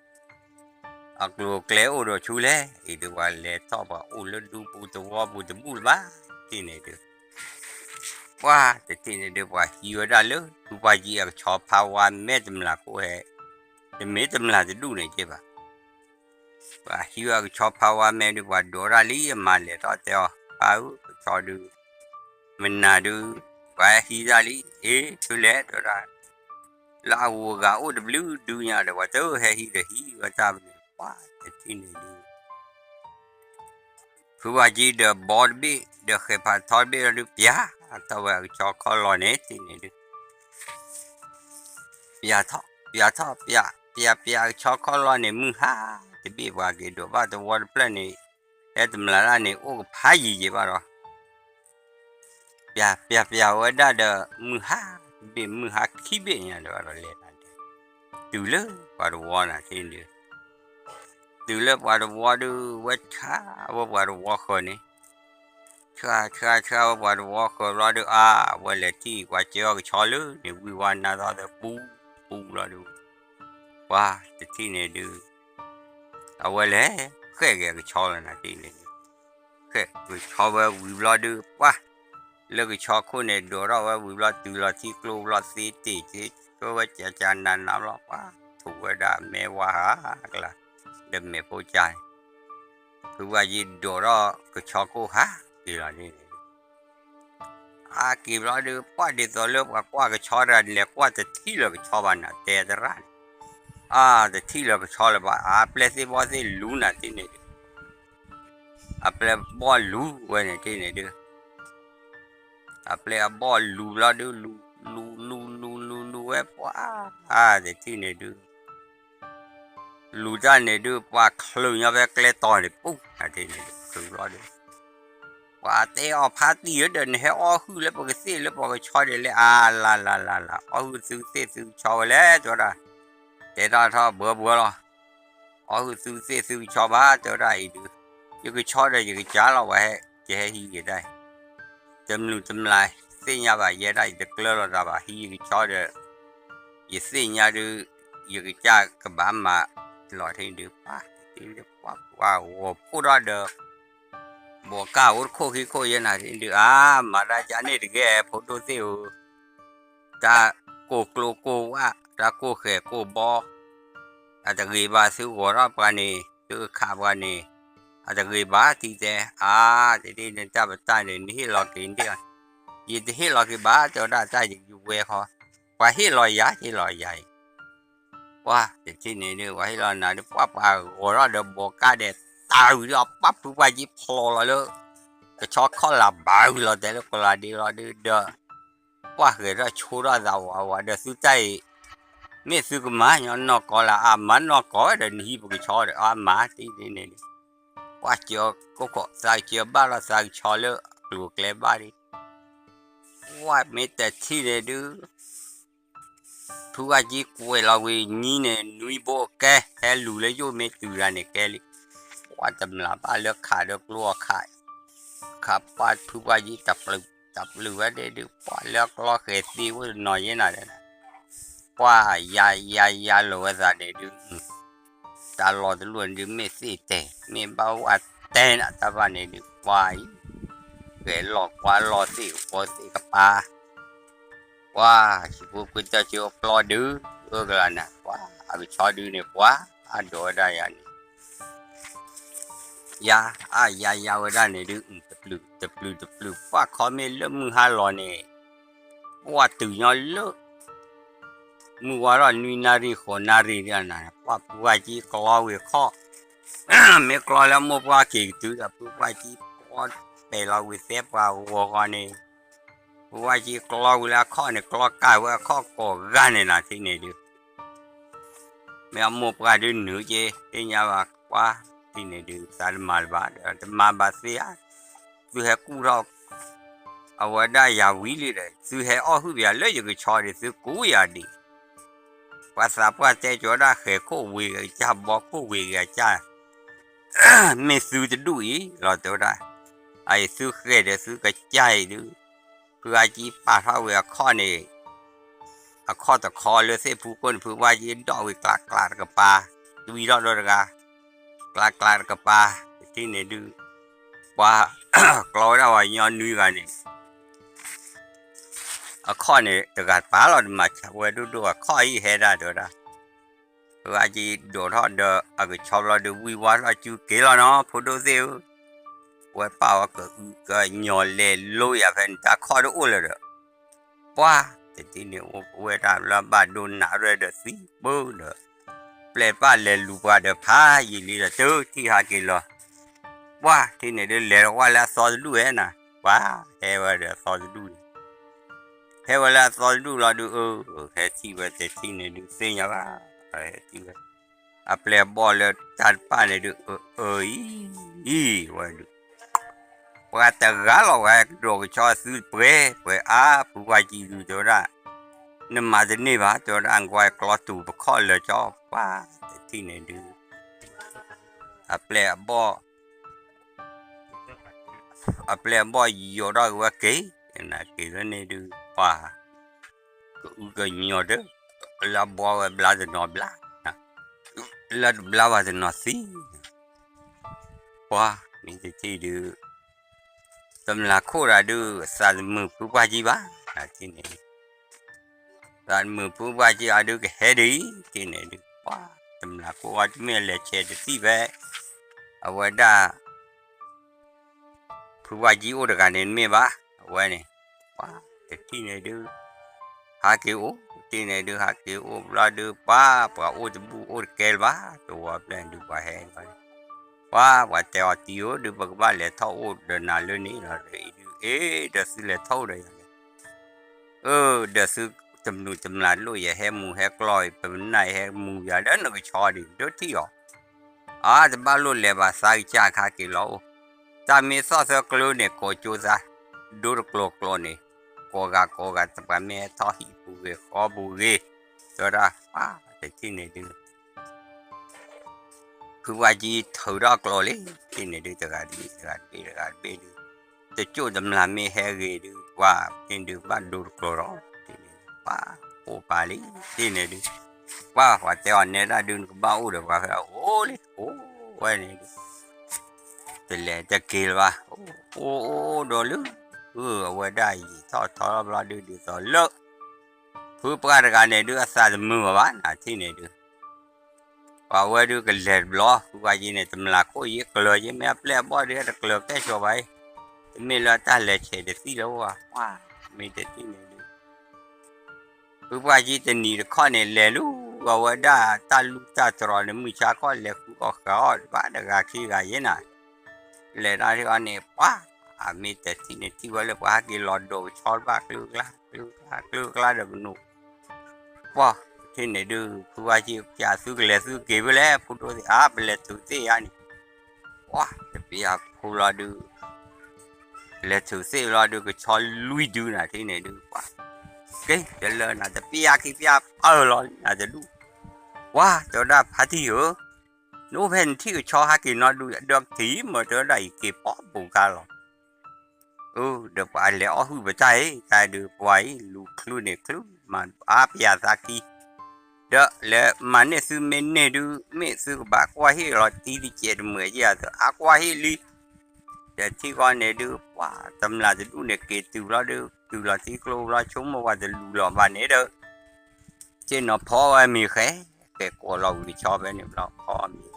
အကျိၤအကျဲအိၣ်ဒီးဆူလဲၣ် အံၤဒုး ပှၤလဲၤထီၣ်ပှၤအိၣ်လၢဒူပူၤတဝီပူၤတဘူၣ်လၢၤဘၣ် ထံၣ်န့ၣ်ဒုး ပှၤတထံၣ်န့ၣ်ဒုး ပှၤဟံးဝဲဒၣ်လၢ ဖုပှၢ်ကံအကဆီဖါဝါမဲာ်တမျၢ်ကိၣ်ဟဲ တမ့ၢ်တမျၢ်တဒူၣ်န့ၣ်က့ဘၣ် ပှၤဟံးဝဲကဆီဖါဝါမဲာ်ဒုး ပှၤဒိးတၢ်လံ အမၤလဲၤထီၣ်တဲအီၤ ပၢ်ဧၢ ကဆီဒုး မနၤဒုး ပှၤဟဲဟံးတၢ်လံ အ့ ဆူလဲၣ် တဲဝဲဒၣ် လၢအဂုၤအဂၤအိၣ်တဘျုးဒုညါဒီး ပှၤတဟဲဟံးဒီးဟံးဝဲတၢ်ပန့ၣ် ပှၤတထံၣ်န့ၣ်ဒုး ဖုဝါကံဒီးဘီတဘ့ၣ် ဒီးဃဲးဖးထီတဘ့ၣ်လီၤဒုး ပျးထီၣ်ဝဲအကဆီခီၣ်လီၢ်န့ၣ် ထံၣ်န့ၣ်ဒုး ပျးထီၣ် ပျးထီၣ် ပျး ပျး ပျးအကဆီခီၣ်လီၢ်န့ၣ် မုၢ်ဟါတဘ့ၣ် ပှၤက့ၤဒိးဘၣ်တဝီတဖျၢၣ်န့ၣ် ဟဲတမျၢ်တၢ်န့ၣ် အိၣ်ကဖးယံာ်ယံာ်ဘၣ်ဒီး ပျး ပျး ပျးဝဲဒၣ်ဒီး မုၢ်ဟါတဘ့ၣ် မုၢ်ဟါခံဘ့ၣ်ညါဒီး ဘၣ်ဒီးလဲၤတၢ်ဒဲး တုၤလၢပှၤတဝီနၤ ထံၣ်န့ၣ်ဒုး တုၤလၢပှၤတဝီဒုး ဝဲဆှၣ်ဝဲပှၤတဝီဃၢၤန့ၣ် ဆှၣ် ဆှၣ် ဆှၣ်ဝဲပှၤတဝီဃၢၤဘျီဒုး အါ အဝဲလဲၤထံၣ်ပှၤစၢအီၤကဆီလၢန့ၣ် ဝံၤဝါနါသီသၢပူ ပူဘျီဒုး ပှၤတထံၣ်န့ၣ်ဒုး အဝဲလဲၤ ဃဲၣ်က့ၤအကဆီလီၤနၤ ထံၣ်န့ၣ်ဒုး ဃဲၣ်ကဆီဝဲဝံၤဘျီဒုး ပှၤ လၢကဆီခိၣ်န့ၣ် ဒိးထီၣ်ဝဲဝံၤဘျီ တုၤလီၤထံကျိဘျီ သ့တ့ၢ်က့ၤ ကၢဝဲကၠးကၠးနးနးဘျီ ပှၤ ထိးဝဲဒၣ်မဲဝါဟးကလၤ ဒီးမဲာ်ဖိကၠါန့ၣ် ဖုဝါယံဒိးထီၣ်ကဆီခိၣ်ဟးက့ၤလီၤန့ၣ် ဟးက့ၤဘျီဒုး ပှၤဒ်သိးလၢပှၤကွၢ်ကဆီတဂၤ လဲၤကွၢ်တထံၣ်လၢၤကဆီဘၣ်နၤ တဲသရၣ်န့ၣ် အါ တထံၣ်လၢၤကဆီလၢၤဘၣ် အပျဲၢ်သ့ၣ်ဘီၣ်သ့ၣ်လူၤနၤ ထံၣ်န့ၣ်ဒုး အပျဲၢ်ဘီၣ်လူၤဝဲန့ၣ် ထံၣ်န့ၣ်ဒုး အပျဲၢ်အဘီၣ်လူၤဘျီဒုး လူၤ လူၤ လူၤ လူၤ လူၤ လူၤဝဲ ပှၤ တထံၣ်န့ၣ်ဒုး လူၤတၢ်န့ၣ်ဒုး ပှၤချုးညီဖဲကျဲတီၤန့ၣ် ပူၤ နထံၣ်န့ၣ်ဒုး ချုးဘျီဒုး ပှၤတဲအီၤဖးတံၢ်ဧၢဒီး နဟဲအီၣ်ဟုၣ်လၢပကသ့ၣ်လၢပှၤကဆီဒဲးလဲၣ် အါ လၢ် လၢ် လၢ် လၢ် အီၣ်ဟုၣ်သုသ့ၣ်သုကဆီဝဲလဲၣ် တဲဝဲဒၣ် တဲတၢ်ထီၣ်ဘှီဘှီလီၤ အီၣ်ဟုၣ်သုသ့ၣ်သုကဆီဘၣ် တဲဝဲဒၣ်အံၤဒုး ယကဆီဒီးယကစၢ်လီၤ ပှၤဟဲ ယဟဲဟံးက့ၤတၢ်အံၤ တမျုးတမျးသ့ၣ်ညါဘၣ် ယဲဒၣ်ယတကျၢၤလိာ်သးဘၣ် ဟံးယကဆီဒီး ယသ့ၣ်ညါဒုး ယကစၢ်ကဘၣ်မၤလီၤထံဒုး ပှၤ တထံၣ်န့ၣ်ပှၤ ပှၤဂီၤဖှိၣ်ထီၣ်ဒီး ဘီးကၢ်အိၣ်တခိၣ်ခံခိၣ်ယဲနၤထံဒုး အါ မၤတၢ်ကန့ၣ်တဂ့ၤ ဖိဒိၣ်သ့ၣ်ဧၢ တၢ်ကိၢ်ကျိကိၢ်ဝၣ် တၢ်ကိၢ်ဃဲၤကိၢ်ဘီ, အတဂ့ၤဘၣ် သုဂီၤထီၣ်ပှၤန့ၣ် သုခးပှၤန့ၣ် အတဂ့ၤဘၣ် ထံတဲ, အါ တဒ်န့ၣ် တၢ်ပတၢ်န့ၣ် နဟ့ၣ်လီၤက့ၤန့ၣ်, ယတဟ့ၣ်လီၤက့ၤဘၣ် တဲဝဲဒၣ် တၢ်ယကဝဲဃီ, ပှၤဟ့ၣ်လီၤယၤ ဟ့ၣ်လီၤယၤအံၤ, ပှၤတထံၣ်န့ၣ်ဒုး ပှၤဟ့ၣ်လီၤနၤဒုး ပှၤပှၤဂီၤထီၣ်ဒီးဘီးကါဒီး တၢ်ဝံၤဒီး ပှၤဖုပှၢ်ကံဖျိးလီၤလၢ ကဆီခီၣ်လၢ်ဘၣ်ဝံၤလီၤတဲလၢကလၤဒ့လီၤဒုးဒီး ပှၤဂဲၤထီၣ်ဆိထီၣ်သးဝးဝးဒီးသုတၢ်အံၤ မ့ၢ်သုကမၤညီနီၢ်ကီၢ်လၢအမၤနီၢ်ကီၢ်ဝဲဒီးနဟံးပကဆီဒီးအမၤတ့ၢ်န့ၣ်န့ၣ်, ပှၤကၢၤကိၢ်ခိးသးကၢၤဘၣ်လီၤသးကဆီလၢ ကျိၤကျဲဘၣ်ဒံး, ပှၤမ့ၢ်တထံၣ်န့ၣ်ဒုး ဖုဝါကံကွဲးလီၤဝံၤညံန့ၣ် နွံဘိကဲ ဟဲလူၤလၢယိၣ်မ့ၢ်တုၤဂၤန့ၣ်ကဲလံ, ပှၤတမျၢ်ဘၣ်လၢခးဒီးကျိအခး ခးပှၤဖုပှၢ်ကံတပျုာ်တပျုာ်ဝဲဒၣ်ဒုး ပှၤလၢကျီဃဲၤသ့အိၣ်တနီၤယဲနၤဒီး ပှၤယၤယၤယၤလီၤဝဲသးန့ၣ်ဒုး တၢ်လီၢ်တလီၢ်န့ၣ်ဒုး မ့ၢ်သ့ၣ်တဲာ် မ့ၢ်ဘၣ်ဝဲတဲနၤတၢ်ဘၣ်န့ၣ်ဒုး ပှၤအံၤ ဂဲၤလီၤကွၢ်လီၤသ့ၣ်ကပီၤသ့ၣ်ကပၤ ပှၤဟံၣ်ဖိဃီတၢၢ်ဆၢအပျီဒုး အၢကလၤနၤ ပှၤအကဆီဒုးန့ၣ် ပှၤအဒိးဝဲဒၣ်ယၤန့ၣ် ယၤအါယၤယၤဝဲဒၣ်န့ၣ်ဒုး တပျုာ်တပျုာ်တပျုာ် ပှၤခီမ့ၢ်လၢမုၢ်ဟါလီၤန့ၣ် ပှၤတုၤညီလၢ မုၢ်ဝါထီၣ်နွံနၣ်ရံၣ်ဃိးနၣ်ရံၣ်ဒၣ်နၤ ပှၤဖုဝါကံကျီဝံၤခီၣ် မ့ၢ်ကျီလၢမိၢ်ပှၢ်က့ၤကတုၤဒီး ဖုဝါကံပဲာ်လီၤဝံၤသဲပှၤဂီၤဃီန့ၣ် ဖုဝါကံကျီဝံၤလၢအခီၣ်န့ၣ် ကျီကၢ်ဝဲအခီၣ်ကိးဂၤန့ၣ်နၤထံၣ်န့ၣ်ဒုး မ့ၢ်အမိၢ်ပှၢ်ဒုးနုာ်က့ သ့ၣ်ညါဘၣ်ကွၢ် ထံၣ်န့ၣ်ဒုး သးတမၤလၢၤဘၣ်ဒီး တမၤဘၣ်သ့ဧါ သုဟဲကူၣ်ထီၣ် အဝဲဒၣ်ယၤဝံၤလံဒီး သုဟဲအီၣ်ဟုၣ်ပယၤလၢယကဆီဒံး သုကူယၤဒံး ပှၤသးပှၢ်တဲကၠီဒၣ်ဃဲၤခိၣ်ဝ့ၤဂၤကၢ် ဘီခိၣ်ဝ့ၤဂၤကၢ် မ့ၢ်သုတဒူၣ်အံၤလီၤတဲဝဲဒၣ် အအံၤသုဃဲၤဒီးသုကစၢ်အံၤဒုး ဖုအါကံပာ်ထီၣ်ဝံၤအခီၣ်န့ၣ် အခီၣ်တခီလၢသ့ၣ်ဖူခိၣ်န့ၣ် ဖုဝါကံဒီးဝံၤကျးကျးတကပၤ တွံထီၣ်ဒီးတဂၤ ကျးကျးတကပၤ တထံၣ်န့ၣ်ဒုး ပှၤ ကျီဝဲဒၣ်ပှၤညီနွံဂၤန့ၣ် အခီၣ်န့ၣ် တဂၤတပၤလီၤ တမၤဝဲဒိၣ်ဒိၣ် အခီၣ်အံၤဟဲဒၣ်တဲဝဲဒၣ် ဖုအါကံဒိးထီၣ်ဒီးအကဆီဘျီဒုး ဝံၢ်ဝါထီၣ်စုက့ၤလီၤနီၤ ဖိဒိၣ်သ့ၣ်ဧၢ ဝဲပာ်ဝဲကအုကညီလဲၤလိယၤဖဲန့ၣ် တၢ်ခီၣ်တအိၣ်လၢၤဒီး ပှၤ တထံၣ်န့ၣ်အိၣ်ဝဲဒၣ်လၢဘၣ်ဒိနးရဲၣ်ဒီးသံပၢဒီး ပျဲၢ်ပၢ်လဲၤလူၤပှၤဒီးဖးယံာ်လံဒီး တထံၣ်ဟးက့ၤလီၤ ပှၤထံၣ်န့ၣ်ဒုး လဲၤတဝၢ်လၢအသီတဒူၣ်ဝဲနၤ ပှၤဟဲဝဲဒီးအသီတဒူၣ်န့ၣ် ဟဲဝဲလၢအသီတဒူၣ်လီၤဒုး အၢ ဟဲထံၣ်ဝဲတထံၣ်န့ၣ်ဒုး သ့ၣ်ညါဘၣ် ဟဲထံၣ်ဝဲ အပျဲၢ်အဘီၣ်လၢတၢ်တပၣ်န့ၣ်ဒုး အၢ အၢ အံၤ ဝဲဒုး ပှၤတဂၤလီၤဝဲကဒိးကဆီသုတပှဲၤပှဲၤအါ ဖုဝါကံဒုးတဲဝဲဒၣ် နမၤတန့ၢ်ဘၣ် တဲဝဲဒၣ် ကွၢ်ကျီတူာ်ပခီၣ်လၢာ်ကၠီ ပှၤတထံၣ်န့ၣ်ဒုး အပျဲၢ်အဘီၣ် အပျဲၢ်အဘီၣ်ယိးထီၣ်က့ၤဝဲက့ၤ နက့ၤလၢန့ၣ်ဒုး ပှၤ ကအုကညီဒုး လၢအဘှီဝဲဘျါတနီၤဘျါ လၢတဘျါဘၣ်တနီၤသံ ပှၤမ့ၢ်တထံၣ်ဒုး တမျၢ်ခိၣ်တဂၤဒုး သးတမုာ်ဖုပှၢ်ကံဘၣ် ထံၣ်န့ၣ် သးတမုာ်ဖုပှၢ်ကံအီၤဒုးကဟဲဒ်အံၤ ထံၣ်န့ၣ်ဒုး ပှၤတမျၢ်ခိၣ်အီၤတမ့ၢ်လဲၤဆဲးတသံၣ်ဖဲ အဝဲဒၣ် ဖုပှၢ်ကံအိၣ်တဂၤန့ၣ်တမ့ၢ်ဘၣ် အဝဲန့ၣ် ပှၤတထံၣ်န့ၣ်ဒုး ဟးက့ၤအိၣ် ထံၣ်န့ၣ်ဒုး ဟးက့ၤအိၣ်ဘျီဒုး ပှၤ ပှၤအိၣ်တဘူၣ်အိၣ်တကဲလၢၤဘၣ် တဝီပျဲၢ်ဒုး ပှၤဟဲလီၤ ပှၤ ပှၤတဲအီၤတံၤဧၢ ဒုးပကဘၣ်လဲၤထီၣ်အိၣ်ဒီးနၤလၢန့ၣ်လီၤ ဒ်အံၤဒုး အ့ ဒီးသုလဲၤထီၣ်အိၣ်ဒီးယၤလဲၣ် အၢ ဒီးသုတမုာ်တမျၢ်လိၣ်ယဟဲမူဟဲကျီအံၤ ပနၢ်အံၤဟဲမူယၤလၢနကဆီဒံး ဒိးထံၣ်အီၤ အါ တဘၣ်လိၣ်လဲၤဘၣ် သးကစၢ်ခါက့ၤလီၤအိၣ် တၢ်မ့ၢ်သီၣ်သၢကျိန့ၣ် ကိးကၠိသး ဒိတကျိၤကျိၤန့ၣ် ကိးဂၤကိးဂၤ တပှၤမ့ၢ်ဟဲထီၣ်ဟံၣ်ပူၤဂ့ၤ ဃီပူၤဂ့ၤ တဲဝဲဒၣ် ပှၤတထံၣ်န့ၣ်ဒုး ဖုပှၢ်ကံထုးထီၣ်ကျိၤလံ ထံၣ်န့ၣ်ဒုး တဂၤတဘ့ၣ် တဂၤတဘ့ၣ် တဂၤတဘ့ၣ်ဒုး တကၠိၣ်တမျၢ်မ့ၢ်ဟဲဂ့ၤဒုး ပှၤမ့ၢ်ဒုးဘၣ်ဒိတကျိၤလီၤ ပှၤအိၣ်ပာ်လံ ထံၣ်န့ၣ်ဒုး ပှၤ ပှၤတဲအီၤနဲဒၣ်ဒုး နကဘၣ်အိၣ်ဒီးပှၤဖဲအအိၣ်လံ အိၣ်ဝဲန့ၣ်ဒုး တလဲၤတက့ၤလၢၤဘၣ် အိၣ်အိၣ်အိၣ်ဒီးလၢ အဝဲဒၣ်ယံာ်ထီၣ်ထီထီၣ်ဘျီဒုး ဒ်သိးလၢ ဖုပှၢ်တဂၤန့ၣ်ဒုး အသးတမုာ်ဘၣ်ဘၣ် နၤထံၣ်န့ၣ်ဒုး ပှၤဝဲဒုးကလဲၤတဘျီ ဖုပှၢ်ကံန့ၣ် တမျးခိၣ်ယ့ၣ်ကျၢၤယ့ၣ် မ့ၢ်အပျဲၢ်အဘီၣ်ဒုး တကျၢၤကဲၣ်ဆိးဘၣ်အံၤ, တမ့ၢ်လၢတၢ်လဲၤဆဲးတသံၣ်လၢၤဘၣ်, မ့ၢ်တထံၣ်န့ၣ်ဒုး ဖုပှၢ်ကံတနံၤတခီန့ၣ် လဲၤလူၤအဝဲဒၣ်တၢ်လူၢ်တၢ်တြီၤန့ၣ် မုၢ်ဆါခီလဲၤဃုအီၣ်ဃုအီၣ်တဘၣ်တဂၤခံဂၤယ့ၣ်နၤ, လဲၤတၢ်ထံၣ်အီၤန့ၣ် ပှၤ အမ့ၢ်တထံၣ်န့ၣ် ထံၣ်ဝဲလၢပှၤဟဲက့ၤလီၤဒိးကဆီတဘၣ် ကျုကျါ ကျုကျါ ကျုကျါဒီးပနူး ပှၤ ထံၣ်န့ၣ်ဒုး ဖုပှၢ်ကံ ကသုကလဲၤသုက့ၤဖဲလဲၣ် ဖိဒိၣ်သ့ၣ်ဧါ ပလဲၤထုးသ့ၣ်ဧါန့ၣ်, ပှၤ တပျၢ်ဖိလီၤဒုး လဲၤထုးသ့ၣ်လီၤဒုး ကဆီလွံၢ်ဒုနၤထံၣ်န့ၣ်ဒုး ပှၤ က့ၤတလၢနၤ တပျၢ်ခံပျၢ်ပၢၢ်လီၤလံနၤတဒူၣ်, ပှၤ တဲဝဲဒၣ်ဖါတံၢ်ဧၢ, နအိၣ်ဖဲနထံၣ်ကဆီဟဲက့ၤနီၢ်ဒုး ဒီးကထံၣ်မ့ၢ်တဲဝဲဒၣ်အံၤက့ၤပိာ်ပူၤခါလီၤ အၢ ဒီးပှၤလဲၤအီၣ်ဟုၣ်ပတၢ်အံၤ တၢ်ဒုးပှၤအံၤ လူၤချုးန့ၣ်ချုး မၤအါပယၤသးခံ, ဒီးလဲၤမၤန့ၢ်သုမ့ၢ်န့ၢ်ဒုး မ့ၢ်သုကဘၣ်ကွၢ်ဟ့ၣ်လီၤတံၤတကဲးတမှဲာ်က့ၤအသိး အါကွၢ်ဟ့ၣ်လံ, ဒီးထံၣ်ဃီန့ၣ်ဒုး ပှၤတမျးတဒူၣ်န့ၣ် က့ၤတုၤလီၤဒုး တုၤလီၤထံကျိဘျီ ဆိကမိၣ်ပှၤတလူၤလီၤဘၣ်န့ၣ်ဒီး က့ၤနီၤဖီဝဲမ့ၤဃဲ ကဲကိးလီၤဝံၤကဆီဖဲန့ၣ်ဘျီ ဖီ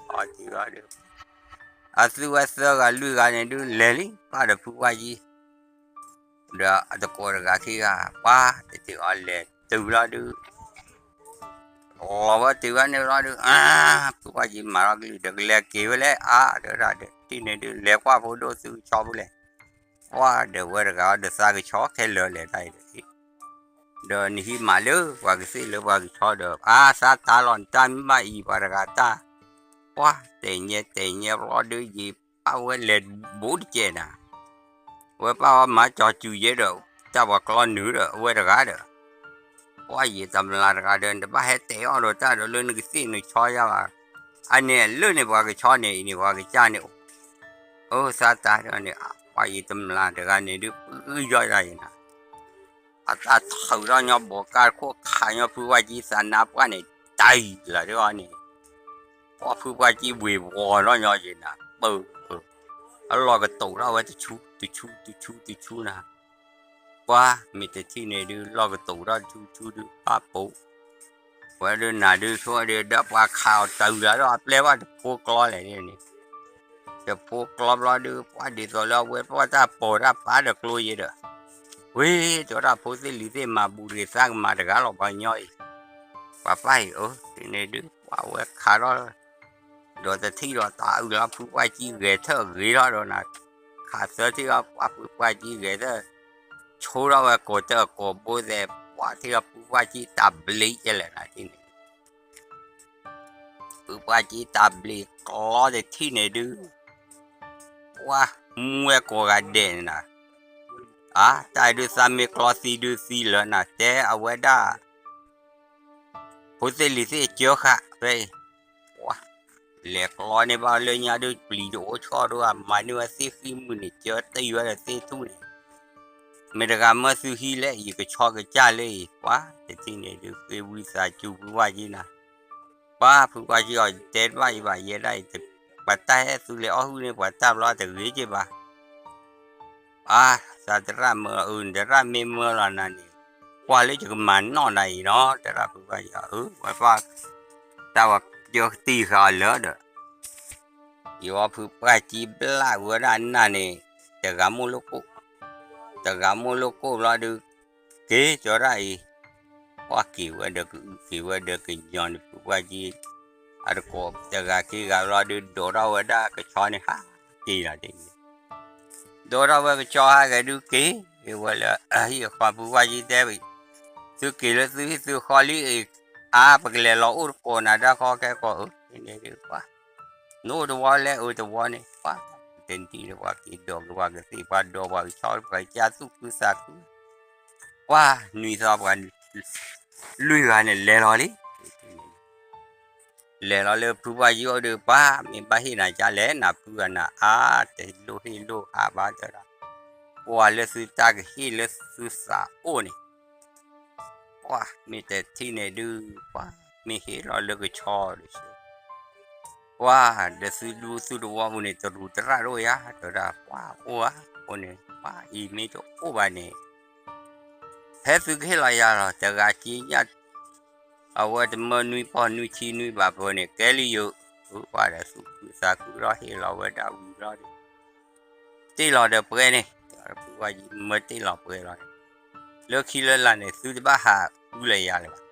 မ့ၤဖီထံလီၤဒုး အသုဝဲသၢဂၤလွံၢ်ဂၤန့ၣ်ဒုး လဲၤလံ ပၢ်ဒီးဖုပှၢ်ကံ ဒီးအတကိးတဂၤခံဂၤ ပှၤ တထံၣ်အီၤလဲၤတုၤလီၤဒုး လီၤဝဲတုၤဝဲန့ၣ်ဘျီဒုး အါ ဖုပှၢ်ကံမၤထီၣ်ကလုၢ်ဒီး ကလဲၤက့ၤဝဲလဲၣ် အါ တဲဝဲဒၣ်ဒီး ထံၣ်န့ၣ်ဒုး လဲၤကွၢ်ဖိဒိၣ်သုကဆီဖဲလဲၣ်, ပှၤ ဒီးဝဲတဂၤဒီးသးကဆီခဲလၢာ်လဲၣ်တၢ်အံၤဒီး ဒီးနဟံးမးလၢပှၤကသ့ၣ်လၢပှၤကဆီဒီး အါ သးတၢ်လီၤ နတၢ်မ့ၢ်ဘၣ်အံၤပှၤတဂၤတၢ်, ပှၤ တဲညဲတဲညဲဘျီဒုး ယံာ်ပၢ်ဝဲလဲၤဘူးတကဲးနၤ, ဝဲပၢ်ဝဲမၤကၠီၤစုၤယဲဒီး တၢ်ပှၤကျီနုာ်ဒီး အဝဲတဂၤဒီး ပှၤယံာ်တမျးတဂၤဒီး နတဘၣ်ဟဲတဲအီၣ်ဒီးတၢ်ဒီးလၢနကသ့ၣ်နကဆီယါဘၣ်, အန့ၣ်လၢန့ၣ်ပှၤကဆီန့ၣ်အံၤန့ၣ် ပှၤကစၢ်န့ၣ် အၢ သးတၢ်ဒီးန့ၣ် ပှၤယံာ်တမျးတဂၤန့ၣ်ဒုး ပယီၤဒၣ်ယဲနၤ အတၢ်ထုးထီၣ်ညီဘိးကါတခိၣ်ခးညီဖုပှၢ်ကံသးနါပှၢ်န့ၣ် တၢ်အံၤလီၤဒ်အီၤန့ၣ်, ပှၤဖုပှၢ်ကံဝ့ၤဝီၤထီၣ်ညီယဲနၤ ပၢၢ်, အလီၢ်ကတိၤထီၣ်ဝဲတဆူ တဆူ တဆူ တဆူနၤ, ပှၤမ့ၢ်တထံၣ်န့ၣ်ဒုး လီၢ်ကတိၤထီၣ်တဆူတဆူဒုး ပၢ်ပိာ် ဝဲဒုးနၤဒုးဆိဒီး ဒီးပှၤခးအီၤတုၤလီၤဒီး အပျဲၢ်ဘၣ်တဖိကျီလဲၣ်န့ၣ်, တဖိကျီဘျီဒုး ပှၤဒ်သိးလၢအဝဲပှၤတၢ်ပိာ်တၢ်ပာ်ဒီးကျိယဲဒီး, ဝ့ၢ် တဲဝဲဒၣ်ဖိသ့ၣ်လံၤသ့ၣ်မၤဘူးတဂ့ၤ သးကမၤတဂၤလီၤ ပှၤကညီအံၤ, ပှၤပၢ်အံၤဧၢ ဒ်န့ၣ်ဒုး ပှၤဝဲခးထီၣ် ဒီးတထံၣ်ဒီးတၢ်အုၣ်လီၤ ဖုပှၢ်ကံဂဲၤထၢၣ်ဂ့ၤထီၣ်ဒီးနၤ, ခးသၢထံၣ်အီၤ ပှၤဖုပှၢ်ကံဂဲၤထၢၣ်, ဆိထီၣ်ဝဲကိးတၢၢ်ကိးဘိသဲး ပှၤထံၣ်အီၤဖုပှၢ်ကံတၢ်ဘျ့ကဲလဲၣ်နၤထံၣ်န့ၣ် ဖုပှၢ်ကံတၢ်ဘျ့ကျီတထံၣ်န့ၣ်ဒုး, ပှၤမူဝဲကိးဂၤဒဲးန့ၣ်နၤ, အါ တၢ်ဒုးသးမ့ၢ်ကျီသံဒုးသံလၢနၤ တဲအဝဲဒၣ် ဖိသ့ၣ်လံၤသ့ၣ်ကၢဃာ်ဖဲအံၤ, ပှၤ လဲၤကျီန့ၢ်ဘၣ်လၢညါဒုး ပျံၤတအိၣ်ဆီဒိၣ်ဧါ မၤန့ၢ်ဝဲသ့ၣ်ဃံမုၢ်န့ၣ် ကၢတံၢ်ဝဲဒီးသ့ၣ်ထူၣ်န့ၣ်, မ့ၢ်တဂၤမၢသုဟံးလဲၣ် ယကဆီကစၢ်လၢအံၤ ပှၤ တထံၣ်န့ၣ်ဒုး ဃ့ဝံသးစူၤဖုပှၢ်ကံနၤ, ပှၤဖုပှၢ်ကံအီၤ တဲတဘၣ်ယဘၣ်ယဲဒၣ်အံၤ, ပှၤတၢ်ဟဲသုလဲၤအီၣ်ဟုၣ်န့ၣ် ပှၤတၢ်ဘျီတဂ့ၤက့ၤဘၣ် အါ သးတရၣ်မၢအု နတရၣ်မ့ၢ်မၢလီၤနၤန့ၣ်, ကွၢ်လၢယကမၤနီၣ်နၤအံၤနီၤ တရၣ်ဖုပှၢ်ကံအီၤ အၢ ဝဲပှၤ တၢ်ဝဲကၢကတံၢ်ဃာ်အီၤလၢဒီး ယဝဲဖုပှၢ်ကံဘျၣ်ဝဲဒၣ်နၢ်န့ၣ် တဂၤမိၢ်လိၣ်ကိၣ်, တဂၤမိၢ်လိၣ်ကိၣ်ဘျီဒုး က့ၤကၠီဒၣ်အံၤ, ကွၢ်က့ၤဝဲဒီးကအုက့ၤဝဲဒီးကညီန့ၣ် ဖုပှၢ်ကံ အတကိးတဂၤခံဂၤဘျီဒုး ဒိးထီၣ်ဝဲဒၣ်ကဆီန့ၣ်ဟးက့ၤလီၤဒ်န့ၣ် ဒိးထီၣ်ဝဲကဆီဟးဂဲၤဒုးက့ၤ, က့ၤဝဲလၢအဟံၣ်အဃီ ဖုပှၢ်ကံတဲဝဲ, သုက့ၤလၢသုဟံၣ်သုဃီလံအံၤ, အါ ပကလဲၤလီၤအိၣ်တကိးနၤတၢ်ဃီခဲကိးအၢ, န့ၣ်ဒုးပှၤ နအိၣ်တဝီလဲၣ် အၢတဝီန့ၣ် ပှၤ တနံၤဒီးပှၤက့ၤဒိးက့ၤပှၤကသ့ၣ် ပှၤဒိးပှၤကဆီ ပှၤကစၢ်သူၣ်ခုသးခု, ပှၤနွံသီပှၤ လွံၢ်ဂၤန့ၣ်လဲၤလီၤလံ လဲၤလီၤလၢဖုပှၢ်ကံအိၣ်ဒီး ပှၤမ့ၢ်ဘၣ်ဟ့ၣ်နၤကလဲၣ် နဖုဂၤနၤအါ တလိၣ်ဟ့ၣ်လိၣ်ဟးဘၣ်တဲဒၣ်, ကွၢ်လၢသုတၢ်ကဟ့ၣ်လၢသုသးအိၣ်န့ၣ်, ပှၤမ့ၢ်တထံၣ်န့ၣ်ဒုး ပှၤမ့ၢ်ဟ့ၣ်လီၤလၢကဆီဒီး ပှၤဒီးသုဒူသုတဝီပူၤန့ၣ် တရူးတရၣ်ဒိၣ်ယါ တဲဝဲဒၣ် ပှၤအိၣ်ဧါ အိၣ်န့ၣ် ပှၤအံၤမ့ၢ်တအိၣ်ဘၣ်န့ၣ် ဖဲသုကဟ့ၣ်လီၤယၤလီၤ တဂၤက့ညၣ် အဝဲတမၢနွံပီၢ်နွံဆံနွံဘၣ်ပၢၢ်န့ၣ် ကဲလံယိာ်, ဃုပှၤဒီးသူၣ်ခုသးခုဒီးဟ့ၣ်လီၤဝဲဒၣ်ဝံၤလီၤဒီး တ့ၢ်လီၤဒီးပှဲၤန့ၣ်, ဖုဝါကံမၢတ့ၢ်လီၤပှဲၤလီၤန့ၣ်, လၢခံလၢလာ်န့ၣ် သုတဘၣ်ဟးဃုလၢယၤလၢၤဘၣ်.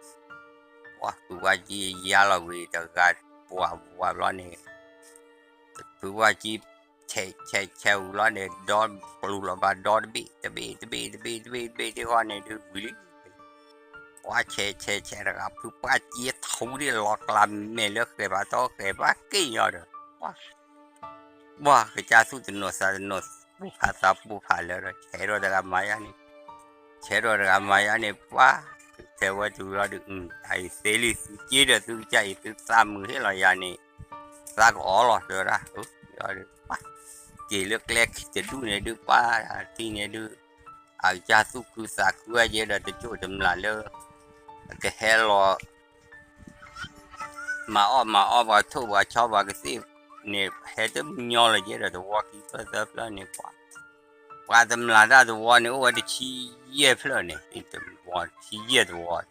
ပှၤဖုဝါကံယါလီၤဝံၤတဂၤ ပှၤဝၤဘျီန့ၣ် ဖုဝါကံ ဆဲးဆဲးဆဲးဝံၤလီၤန့ၣ် ဒီကျူၤလီၤဘၣ်ဒီတဘ့ၣ် တဘ့ၣ် တဘ့ၣ် တဘ့ၣ် တဘ့ၣ် တဘ့ၣ် တဘ့ၣ်ဃီန့ၣ်ဒုးဝံၤလံ. ပှၤဆဲးဆဲးဆဲးတဂၤ ဖုပှၢ်ကံထူဒၣ်လီၤကျါမဲာ်လၢဃဲၤဘၣ်တီဃဲၤဘၣ်က့ၢ်ညီဒီး ပှၤကစၢ်သူၣ်တနီၤသးတနီၤ ပိၢ်ဖးသးပိၢ်ဖးလၢာ်ဒီး ဆဲးဒီးတဂၤမၤယါန့ၣ်, ဆဲးဒီးတဂၤမၤယါန့ၣ် ပှၤ ဆဲးဝဲတုၤလီၤဒုး အအံၤသ့လံ သုက့ဒီးသုကစၢ်အံၤ သုသးမုာ်ဟ့ၣ်လီၤယၤန့ၣ် သးကအီလီၤတဲဝဲဒၣ်, က့ၤလၢကျဲတဒူၣ်န့ၣ်ဒုး ပှၤထံၣ်န့ၣ်ဒုး အကစၢ်သူၣ်ခုသးခုဝဲယဲဒီးတစိၢ်တမျၢ်လၢ အကဟဲလီၤ မၤအီၣ်မၤအီပှၤထိၣ်ပှၤဆီပှၤကသ့ၣ်န့ၣ် ဟဲတညီလၢၤယဲဒီးသဝီခံဖျၢၣ်သၢဖျၢၣ်န့ၣ် ပှၤ ပှၤတမျၢ်တၢ်သဝီန့ၣ် အိၣ်ဝဲတဆံယဲၢ်ဖျၢၣ်န့ၣ် တဝီတဆံယဲၢ်သဝီ,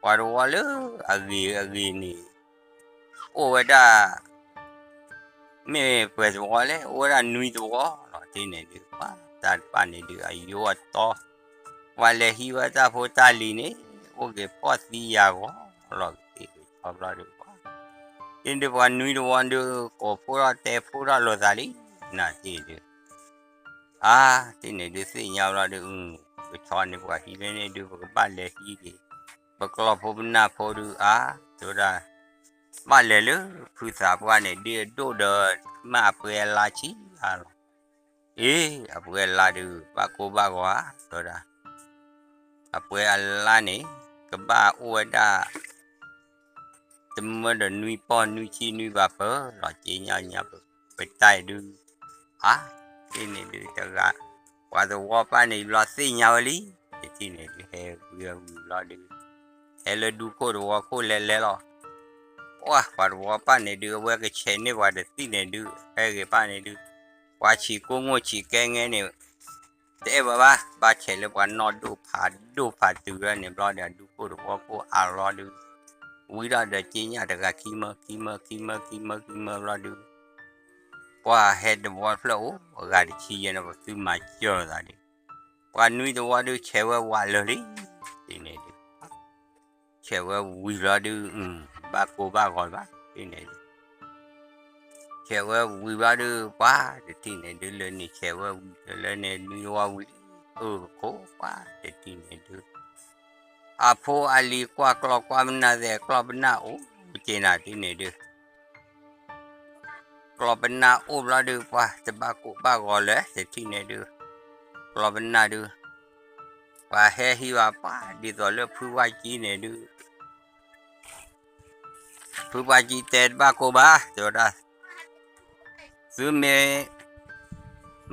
ပှၤတဝီလၢအဂ့ၤအဂ့ၤန့ၣ် အိၣ်ဝဲဒၣ် မ့ၢ်ပှဲၤသဝီလဲၣ် အိၣ်ဝဲဒၣ်နွံသဝီလီၤ. တ့ၢ်န့ၣ်ဒုး ပှၤတၢ်တဖၣ်န့ၣ်ဒုး အယိအတီ ပှၤလဲၤဟံးဝဲတၢ်ဖိတၢ်လံၤန့ၣ် အိၣ်က့ၤဖှီၣ်သံယာ်ဂီၤလီၤကသ့ၣ်ကဆီဘျီဒုး ပှၤ တ့ၢ်ဒုးပှၤနွံသဝီဒုး ကိးဖှိၣ်ထီၣ်တဲဖှိၣ်ထီၣ်လိာ်သးလံ နတ့ၢ်ဒုး အါ တ့ၢ်န့ၣ်ဒုးသ့ၣ်ညါဘျီဒုး ကဆီန့ၣ်ပှၤဟံးန့ၢ်ဒုး ပကဘၣ်လဲၤဟံးက့ၤ ပကျီၢ်ဖိပနၢ်ဖိဒုး အါ တဲဝဲဒၣ် ဘၣ်လဲၤလၢဖုသးပှၢ်န့ၣ် ဒုးအဒိၣ်ဒီး မ့ၢ်အပှဲၤအလါဆံးဧါလီၤ. အ့ အပှဲၤအလါဒုး ဘၣ်ကိၢ်ဘၣ်ဂီၤဧါ တဲဝဲဒၣ် အပှဲၤအလါန့ၣ် ကဘၣ်အိၣ်ဝဲဒၣ် တမၢဒီးနွံပီၢ်နွံဆံနွံဘၣ်ပၢၢ်လီၤ က့ညါညါပတၢ်အံၤဒုး အါ တ့ၢ်န့ၣ်ဒုးတဂၤ ပှၤသဝီပၢ်န့ၣ်ဘျီသ့ၣ်ညါဝဲလံ တထံၣ်န့ၣ်ဒုး ဟဲဝံၤဝံၤဘျီဒုး ဟဲလၢဒူခိၣ်သဝီခိၣ်လဲၤလဲၤလီၤ ပှၤ ပှၤသဝီပၢ်န့ၣ်ဒုး အဝဲကဆဲးန့ၢ်ပှၤတသ့ၣ်န့ၣ်ဒုး ဟဲဂ့ၤပၢ်န့ၣ်ဒုး ပှၤဆံးကိၢ်မိၢ်ဆံးကဲငဲန့ၣ် တအဲၣ်ပှၤဘၣ် ဘၣ်ဆဲးလၢပှၤနီၢ်ဒိၣ်ဖးဒိၣ်ဖးတုၤဝဲန့ၣ်ဘျီဒီး ဒူခိၣ်သဝီခိၣ်အါလီၤဒုး ဝံၤဒီးဒီးက့ညါတဂၤခံမၢ ခံမၢ ခံမၢ ခံမၢ ခံမၢဘျီဒုး ပှၤဟဲတဝီတဖျၢၣ်အိၣ် အဂၤတဆံယဲၢ်န့ၣ် ပသုမၤစၢၤလိာ်သးဒုး ပှၤနွံသဝီဒုး ဆဲးဝဲဝးလၢာ်လံ တ့ၢ်န့ၣ်ဒုး ဆဲးဝဲဝံၤဘျီဒုး ဘၣ်ကိၢ်ဘၣ်ဂီၤဘၣ် တ့ၢ်န့ၣ်ဒုး ဆဲးဝဲဝံၤဘျီဒုး ပှၤတထံၣ်န့ၣ်ဒုး လၢန့ၣ်ဆဲးဝဲဝံၤလၢန့ၣ် နွံသဝီဝံၤလံ အၢခိးပှၤတထံၣ်န့ၣ်ဒုး အဖိအလံၤကွၢ်ကျီၢ်ကွၢ်ပနၢ်သဲး ကျီၢ်ပနၢ်အိၣ်က့ၤနၤတ့ၢ်န့ၣ်ဒုး ကျီၢ်ပနၢ်အိၣ်ဘျီဒုး ပှၤတဘၣ်ကိၢ်ဘၣ်ဂီၤလၢၤ တထံၣ်န့ၣ်ဒုး ကျီၢ်ပနၢ်ဒုး ပှၤဟဲဟံးဘၣ်ပှၤ ဒ်သိးလၢဖုဝါကံန့ၣ်ဒုး ဖုဝါကံတဲတဘၣ်ကိၢ်ဘၣ် တဲဝဲဒၣ် သုမ့ၢ်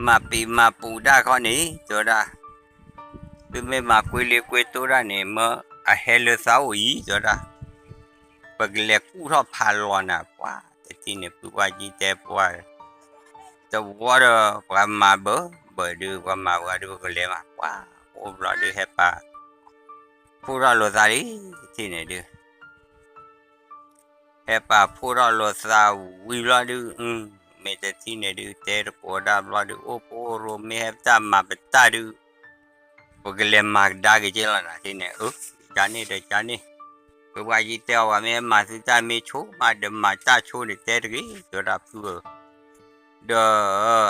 မၤပံာ်မၤပူၤတၢ်ခီန့ၣ် တဲဝဲဒၣ် သုမ့ၢ်မၤကွ့လ့ကွ့တိၢ်တၢ်န့ၣ် မၢအဟဲလၢသးအိၣ်အံၤ တဲဝဲဒၣ် ပကလဲၤကူၣ်ထီၣ်ဖးလီၤနၤ ပှၤတထံၣ်န့ၣ် ဖုဝါကံတဲပှၤ တဝီဒီး ပှၤမၤဘၢဘၢဒုး ပှၤမၤဝဲဒုး ပကလဲၤမး ပှၤအိၣ်ဘျီဒုး ဟဲပာ် ဖှိၣ်ထီၣ်လိာ်သးလံ တထံၣ်န့ၣ်ဒုး ဟဲပာ်ဖှိၣ်ထီၣ်လိာ်သးဝံၤဘျီဒုး မ့ၢ်တထံၣ်န့ၣ်ဒုး တဲတကိးဒၣ်ဘျီဒုး အိၣ်ဖှိၣ်ရိၣ်မ့ၢ်ဟဲပတၢ်မၤပတၢ်ဒုး ပကလဲၤမၤကဒါက့ၤက့လီၤနၤ တထံၣ်န့ၣ် အၢ ကန့ၣ်ဒီးကန့ၣ် ဖုဝါကံတဲအီၤ ပှၤမ့ၢ်ဟဲမၤသုတၢ်မ့ၢ်ဆိ မ့ၢ်ဒီးမၤတၢ်ဆိန့ၣ် တဲတဂ့ၤ တဲဝဲဒၣ်ဖုဧၢ ဒီး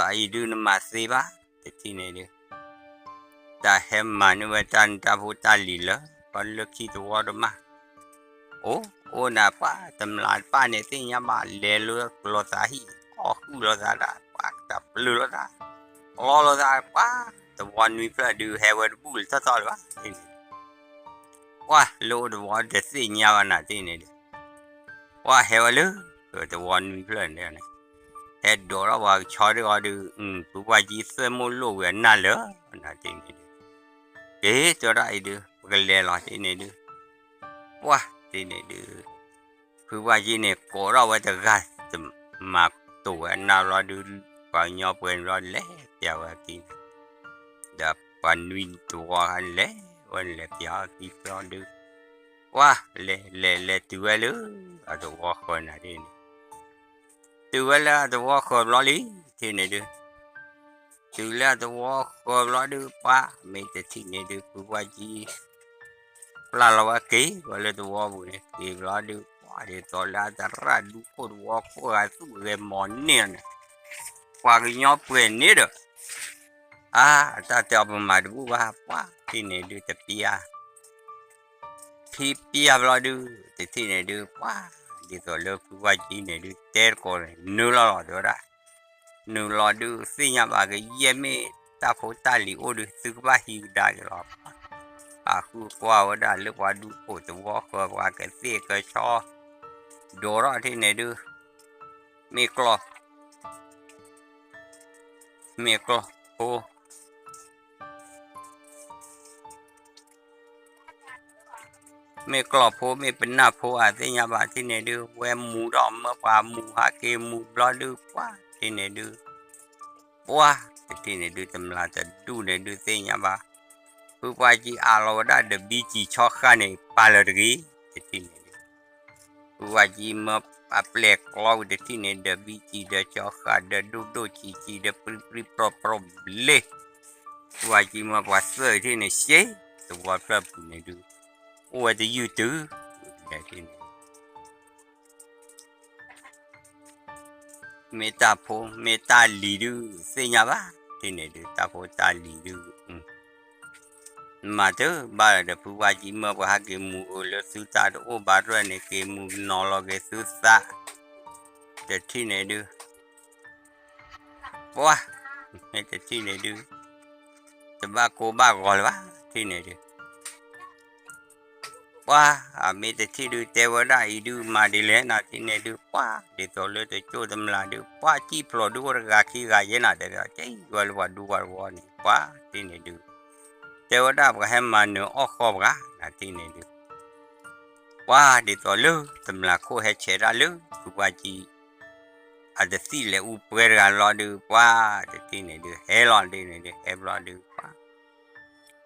အအံၤဒုးနမၤသ့ဘၣ် တထံၣ်န့ၣ်ဒုး တၢ်ဟဲမၤန့ၢ်ဝဲတၢ်နတၢ်ဖိတၢ်လံၤလၢ ပှၤလၢခံတဝီတမး အိၣ် အိၣ်နၤပှၤ တမျၢ်တဖၣ်န့ၣ် သ့ၣ်ညါဘၣ် လဲၤလၢလိာ်သးဟံၣ် အီၣ်ဃုာ်လိာ်သးဒၣ် ပှၤတၢ်ပျုၢ်လိာ်သး လီလိာ်သး ပှၤ တဝီနွံဖျၢၣ်ဒုး ဟဲဝဲတဘူၣ်လၢထီၣ်ထီၣ်လၢၤဘၣ် တထံၣ်န့ၣ် ပှၤလၢအိၣ်တဝီတသ့ၣ်ညါဘၣ်နၤ တထံၣ်န့ၣ်ဒုး ပှၤဟဲဝဲလၢ တဝီနွံဖျၢၣ်န့ၣ် ဟဲဒိးထီၣ်ပှၤကဆီဒုးအီၤဒုး ဖုဝါကံသ့ၣ်မိၢ်လိၣ်ဝံၤအနၢ်လၢာ် နၤတထံၣ်န့ၣ်ဒုး က့ၤတဲဒၣ်အံၤဒုး ပကလဲၤလီၤ တထံၣ်န့ၣ်ဒုး ပှၤတထံၣ်န့ၣ်ဒုး ဖုဝါကံန့ၣ် ကိးထီၣ်ဝဲတဂၤ မၤတိာ်ဝဲအနၢ်ဘျီဒုး ပှၤကညီပှဲၤန့ၣ်ဘျီ လဲၤပျးဝဲအခံန့ၣ် ဒီးပှၤနွံတဝီန့ၣ်လဲၤ အဝဲလဲၤဖဲလဲၤဖဲလဲၤဖဲလဲၤဖဲန့ၣ်လဲၤပၠးအီၤသံဖျီဒုး, ပှၤလဲၤလဲၤလဲၤတုၤဝဲလၢ အသဝီဃၢၤနၤဒ်န့ၣ်, တုၤဝဲလၢအသဝီဃၢၤဘျီလံ ထံၣ်န့ၣ်ဒုး, တုၤလၢအသဝီဃၢၤဘျီဒုး ပှၤမ့ၢ်တထံၣ်န့ၣ်ဒုး ဖုပှၢ်ကံ ပျၢ်လီၤဝဲက့ၤဝဲလၢသဝီပူၤန့ၣ် က့ၤဘျီဒုး ပှၤဒ်သိးလၢအသရၣ်ဒူခိၣ်သဝီခိၣ်ဂၤသူၣ်ဂဲၤမီၤန့ၢ်အီၤန့ၣ်, ပှၤကညီပှဲၤန့ၣ်ဒီး အါ အတၢ်တဲအီၤပမၤတဘူၣ်ဘၣ် ပှၤထံၣ်န့ၣ်ဒုးတပျၢ် ထံပျၢ်ဘျီဒုး တထံၣ်န့ၣ်ဒုး ပှၤဒ်သိးလၢဖုပှၢ်ကံန့ၣ်ဒုး တဲတကိးန့ၣ် နုာ်လီၤလီၤတဲဝဲဒၣ်, နုာ်လီၤဒုး သ့ၣ်ညါဘၣ်ကယဲၢ်မ့ၢ်တၢ်ဖိတၢ်လံၤအိၣ်ဒုး သုကဘၣ်ဟံးကဒါက့ၤလီၤ, အဃုကွၢ်ဝဲဒၣ်လၢပှၤဒူခိၣ်သဝီဃၢၤ ပှၤကသ့ၣ်ကဆီ ဒိးထီၣ်ထံၣ်န့ၣ်ဒုး မ့ၢ်ကျီၢ် မ့ၢ်ကျီၢ်ဖိ မ့ၢ်ကျီၢ်ဖိ မ့ၢ်ပနၢ်ဖိဧါ သ့ၣ်ညါဘၣ်ထံၣ်န့ၣ်ဒုး ဝဲမူထီၣ်မၢပှၤမူဟးက့ၤမူဘျီဒုး ပှၤထံၣ်န့ၣ်ဒုး ပှၤတထံၣ်န့ၣ်ဒုး တမျၢ်တဒူၣ်န့ၣ်ဒုး သ့ၣ်ညါဘၣ်, ဖုပှၢ်ကံအးလီၤဝဲဒၣ်ဒီးဘံကံၤဆီဃၢ်န့ၣ် ပာ်လၢၤတဂ့ၤ, တထံၣ်န့ၣ်ဒုး ဖုပှၢ်ကံမၢအပျဲၢ်ကျီဝံၤတထံၣ်န့ၣ် ဒီးဘံကံၤဒီးဆီဃၢ်ဒီးဒိၣ်ဒိၣ်ဆံးဆံးဒီးပြံပြံပြီပြီဘျ့, ဖုပှၢ်ကံမၢပှၤသၢထံၣ်န့ၣ် ရှဲ သဝီဖျၢၣ်ပူၤန့ၣ်ဒုး အိၣ်ဝဲတယုၢ်တုၤ ထံၣ်န့ၣ် မ့ၢ်တၢ်ဖိ မ့ၢ်တၢ်လံၤဒုး သ့ၣ်ညါဘၣ် ထံၣ်န့ၣ်ဒုး တၢ်ဖိတၢ်လံၤဒုး မၤတဘၣ်လၢၤဒီး ဖုပှၢ်ကံမၢပှၤဟးက့ၤမူအၢလၢသုတၢ်တအိၣ်ဘၣ်ရဲၣ်န့ၣ် က့ၤမူနီၤလီၤက့ၤသုသး တထံၣ်န့ၣ်ဒုး ပှၤ မ့ၢ်တထံၣ်န့ၣ်ဒုး တဘၣ်ကိၢ်ဘၣ်ဂီၤလၢၤဘၣ် ထံၣ်န့ၣ်ဒုး ပှၤ အမ့ၢ်တထံၣ်ဒုး တဲဝဲဒၣ်အံၤဒုး မၤဒ်လဲၣ်နၤထံၣ်န့ၣ်ဒုး ပှၤ ဒ်သိးလၢတကၠိၢ်တမျၢ်ဒုး ပှၤစံၣ်ဖျိးဒုးအိၣ်တဂၤခံဂၤယဲနၤ တဲဒီး ကဲဝဲလၢပှၤဒူပှၤတဝီန့ၣ် ပှၤထံၣ်န့ၣ်ဒုး တဲဝဲဒၣ်ပှၤဟဲမၤနၢၤအီၣ်ဃီပှၤ နၤထံၣ်န့ၣ်ဒုး ပှၤဒ်သိးလၢတမျၢ်ခိၣ်ဟဲဆဲးတၢ်လၢ ဖုပှၢ်ကံ အတသံၣ်လဲၤအူပှဲၤတဂၤလီၤဒုး ပှၤတထံၣ်န့ၣ်ဒုး ဟဲလီၤဒ်န့ၣ်ဒုး ဟဲဘျီဒုး ပှၤ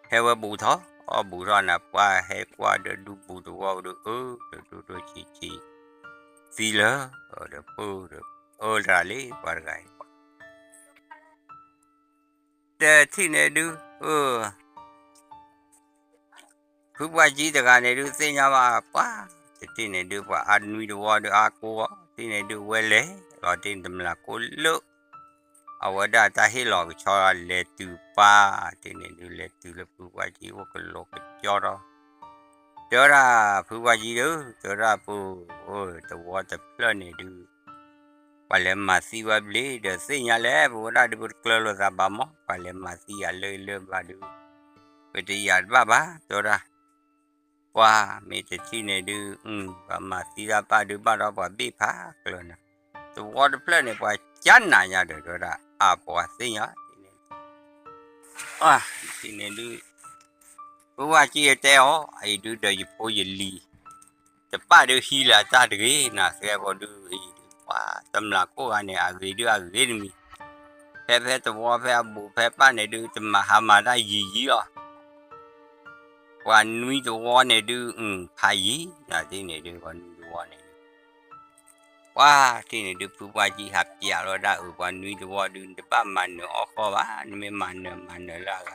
ဟဲဝဲဘူးထီၣ် အီၣ်ဘူးထီၣ်နၤ ပှၤဟဲကွၢ်ဒီးဒူပူၤတဝီဒုး အၢ ဒီးဒိၣ်ဒိၣ်ဆံးဆံး သံလၢ ဒီးပၢ်ဒီး အၢတဂၤလံ ပှၤတဂၤအံၤ တထံၣ်န့ၣ်ဒုး ဖုပှၢ်ကံတဂၤန့ၣ်ဒုး သ့ၣ်ညါဘၣ်ပှၤ တထံၣ်န့ၣ်ဒုး ပှၤအါနွံတဝီဒုး အါကိးဂီၤ တထံၣ်န့ၣ်ဒုး ဝဲလဲၤလီၤတ့ၢ်တမျၢ်ခိၣ်လၢ အဝဲဒၣ်တၢ်ဟ့ၣ်လီၤကဆီလဲၤတုၤပၢ် တထံၣ်န့ၣ်ဒုး လဲၤတုၤလၢဖုပှၢ်ကံအိၣ်ကလိၤကကၠီထီၣ် တဲဝဲဒၣ် ဖုပှၢ်ကံဒုး တဲဝဲဒၣ်ပူၤ သဝီတဖျၢၣ်န့ၣ်ဒုး ပှၤလဲၤမၤသံဝဲဘျ့ဒီး သ့ၣ်ညါလဲၣ် ပဝဲဒၣ်ဒုး ပတကျၢၤလိာ်သးဘၣ်မး ပှၤလဲၤမၤသံယၤလၢလၢဘၣ်ဒုး ပတယာ်တဘၣ်ဘၣ် တဲဝဲဒၣ် ပှၤမ့ၢ်တထံၣ်န့ၣ်ဒုး ပှၤမၤသံတၢ်ဘၣ်ဒုး ဘၣ်ဒီးပှၤဘ့ၣ်ဖးကျၢၤနၤ သဝီတဖျၢၣ်န့ၣ် ပှၤကၢနၤညါဒီး တဲဝဲဒၣ် အါပှၤသ့ၣ်ညါ ထံၣ်န့ၣ်ဒုး ဖုပှၢ်ကံတဲအီၤ အံၤဒုးဒီးယဖိယလံၤ တပၣ်ဒုးဟံးလၢအတၢ်တဂ့ၤ နၤသကဲးပီၤဒုး အံၤဒုး ပှၤတမျၢ်ခိၣ်ဂၤန့ၣ် အဂ့ၤဒုးအဂ့ၤတမံၤ ဖဲဖဲသဝီဖဲအဘူးဖဲပၢ်န့ၣ်ဒုး တမၤဟါမၤတၢ်ယံာ်ယံာ်လီၤ ပှၤနွံတဝီန့ၣ်ဒုး ဖးယံာ် နၤထံၣ်န့ၣ်ဒုး ပှၤနွံတဝီန့ၣ်ဒုး ပှၤထံၣ်န့ၣ်ဒုး ဖုပှၢ်ကံဟးပျးလီၤဒၣ်အုး ပှၤနွံတဝီဒုး နတဘၣ်မၤနၢၤအီၣ်ဃီဘၣ် နမ့ၢ်မၤနၢၤမၤနၢၤလၢအဂၤ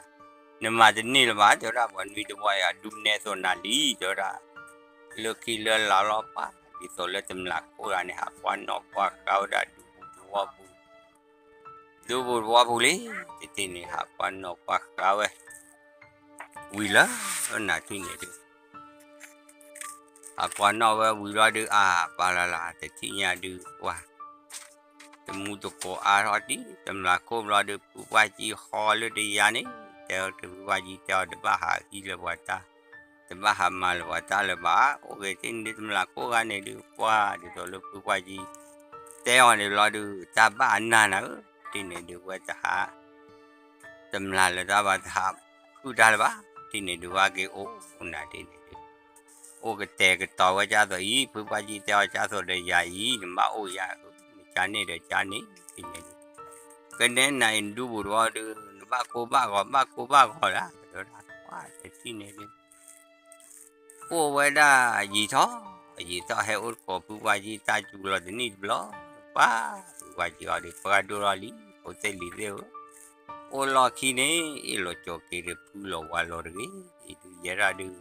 နမၤတန့ၢ်လၢၤဘၣ် တဲဝဲဒၣ် ပှၤနွံတဝီအံၤ အဒူနဲသိးနၤလံ တဲဝဲဒၣ် လၢခံလၢလာ်လီၤ ပှၤဒ်သိးလၢတမျၢ်ခိၣ်ဂၤန့ၣ် ဟးကွၢ်နီၣ်ကွၢ်ဃါဝဲဒၣ်ဒူပူၤသဝီပူၤ ဒူပူၤသဝီပူၤလံ တထံၣ်န့ၣ် ဟးကွၢ်နီၣ်ကွၢ်ဃါဝဲ ဝံၤလၢ နၤထံၣ်န့ၣ်ဒုး ဟးကွၢ်နီၣ်ဝဲဝံၤလီၤဒုး အါ ပၢ်လၢ်လၢ် တထံၣ်ညါဒုး ပှၤ တမူတကိးအါထီၣ်ဒံး တမျၢ်ခိၣ်ဘျီဒုး ဖုပှၢ်ကံဟီလၢတယၤန့ၣ် တဲဖုပှၢ်ကံတဲအီၤ တဘၣ်ဟးဟံးလၢၤပှၤတၢ် တဘၣ်ဟးမၤလၢၤပှၤတၢ်လၢၤဘၣ် အိၣ်ဂ့ၤတ့ၢ်န့ၣ်ဒုး တမျၢ်ခိၣ်ဂၤန့ၣ်ဒုး ပှၤဒ်သိးလၢဖုပှၢ်ကံ တဲအီၤန့ၣ်ဘျီဒုး တၢ်ဘၣ်အနၢ်နၤဧၢ တထံၣ်န့ၣ်ဒုး ဝဲတဟး တမျၢ်လၢၤတၢ်ဘၣ် တဟးဃုတၢ်လၢၤဘၣ် တထံၣ်န့ၣ်ဒုး ဝဲက့ၤအိၣ်နၤတထံၣ်န့ၣ်ဒုး အိၣ်ကတဲာ်ကတီၤဝဲဒ်သိးအံၤ ဖုပှၢ်ကံတဲအီၤဒ်သိးဒီးယၤအံၤ နဘၣ်အိၣ်ယၤဧၢ နကၢန့ၣ်ဒီးကၢန့ၣ် တထံၣ်န့ၣ်ဒုး ကနဲနၤအံၤ နဒူပူၤတဝီဒုး နဘၣ်ကိၢ်ဘၣ်ဂီၤ ဘၣ်ကိၢ်ဘၣ်ဂီၤလၢ တဲဝဲဒၣ် တထံၣ်န့ၣ်ဒုး အိၣ်ဝဲဒၣ်ယံာ်ထီၣ်, ယံာ်ထီၣ်ဟဲအိၣ်တကိးဖုပှၢ်ကံတၢ်စူၤလီၤတနံၣ်တဘျီ, ပှၤဖုပှၢ်ကံအီၤဒုး ပှၢ်ဒိၣ်ထီၣ်လံ, ဖိသ့ၣ်လံၤသ့ၣ်ဧၢ, အိၣ်လီၢ်ခံန့ၣ် အ့ၣ်လိာ်ကၠီၤက့ၤဒီးဖုလီၤဝါလီၤတဂ့ၤ, အံၤဒုးယဲဒၣ်ဒုး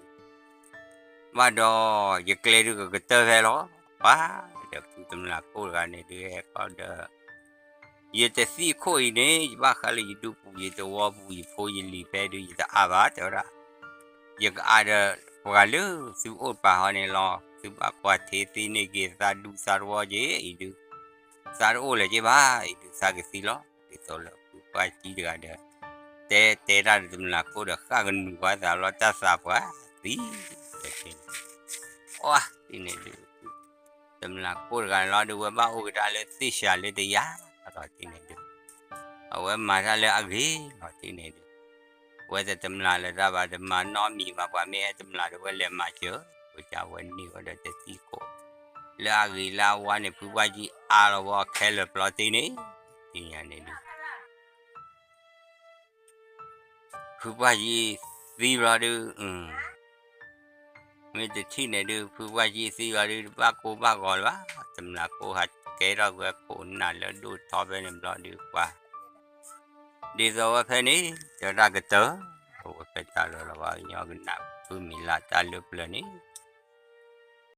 ဘၣ်ဒီး ယကျဲဒုးကကတၢၢ်ဖဲလီၤ, ပှၤဒီးဖုတမျၢ်ကိၣ်တဂၤန့ၣ်ဒုးဟဲခီဒီး ယတသံၣ်ခိၣ်အံၤန့ၣ် ယဘၣ်ဃးလၢယဒူပူၤယသဝီပူၤ ယဖိယလံၤဖဲဒုး ယတအါဘၣ် တဲဝဲဒၣ်, ယကအါဒီးပှၤလၢသုအိၣ်တပၤဟီန့ၣ်လီၤ, သုဘၣ်ကွၢ်ထံသ့န့ၢ်က့ၤသးဒူသးတဝီက့ၤ အံၤဒုး သးတအိၣ်လၢၤက့ၤဘၣ်, အံၤဒုးသးကသံလီၤ, ဒ်သိးလၢဖုပှၢ်ကံတဂၤဒီး တဲတဲတၢ်ဒီးတမျၢ်ကိၣ်ဒီး ဃၣ်ကနူၤဝဲသးလီၤ တၢ်သးပှၢ်သံ တဲန့ၣ်, အီၤတန့ၣ်ဒုး တမျၢ်ကိၣ်တဂၤန့ၣ်လီၤဒုး ဝဲဘၣ်အိၣ်က့ၤတၢ်လၢသ့ၣ်စှၤလၢတယၤလီၤတန့ၣ်ဒုး, အဝဲမၤတၢ်လၢအဂ့ၤလီၤတန့ၣ်ဒုး, ဝဲတတမျၢ်လၢၤတၢ်ဘၣ် တမၤနီတမံၤဘၣ် ပှၤမ့ၢ်ဟဲတမျၢ်ဒီးဝဲလဲၤမၤစၢၤ, ဝဲဒၣ်ဝဲန့ၢ်ဝဲဒီးတသံၣ်ခိၣ် လၢအဂ့ၤလၢအဝါန့ၣ် ဖုပှၢ်ကံအါလီၤဝဲခဲလၢာ်ပျီတ့ၢ်န့ၣ်, တညါန့ၣ်ဒုး ဖုပှၢ်ကံသံဘျီဒုး, မ့ၢ်တထံၣ်န့ၣ်ဒုး ဖုပှၢ်ကံသံဘျီဒုး တဘၣ်ကိၢ်ဘၣ်ဂီၤလၢၤဘၣ်, တမျၢ်ကိၣ်ဟးကဲထီၣ်ဝဲခိၣ်နၢ်လၢဒိၣ်ထီဖဲန့ၣ်ဘျီဒုး ပှၤ ဒ်သိးဝဲဖဲန့ၣ် တဲဝဲဒၣ်ကတၢၢ်, အဝဲဖဲတၢ်လီၤလီၤဘၣ်ကညီကနၣ် ဖုမံၤလၢတၢ်လၢပျၢၤန့ၣ်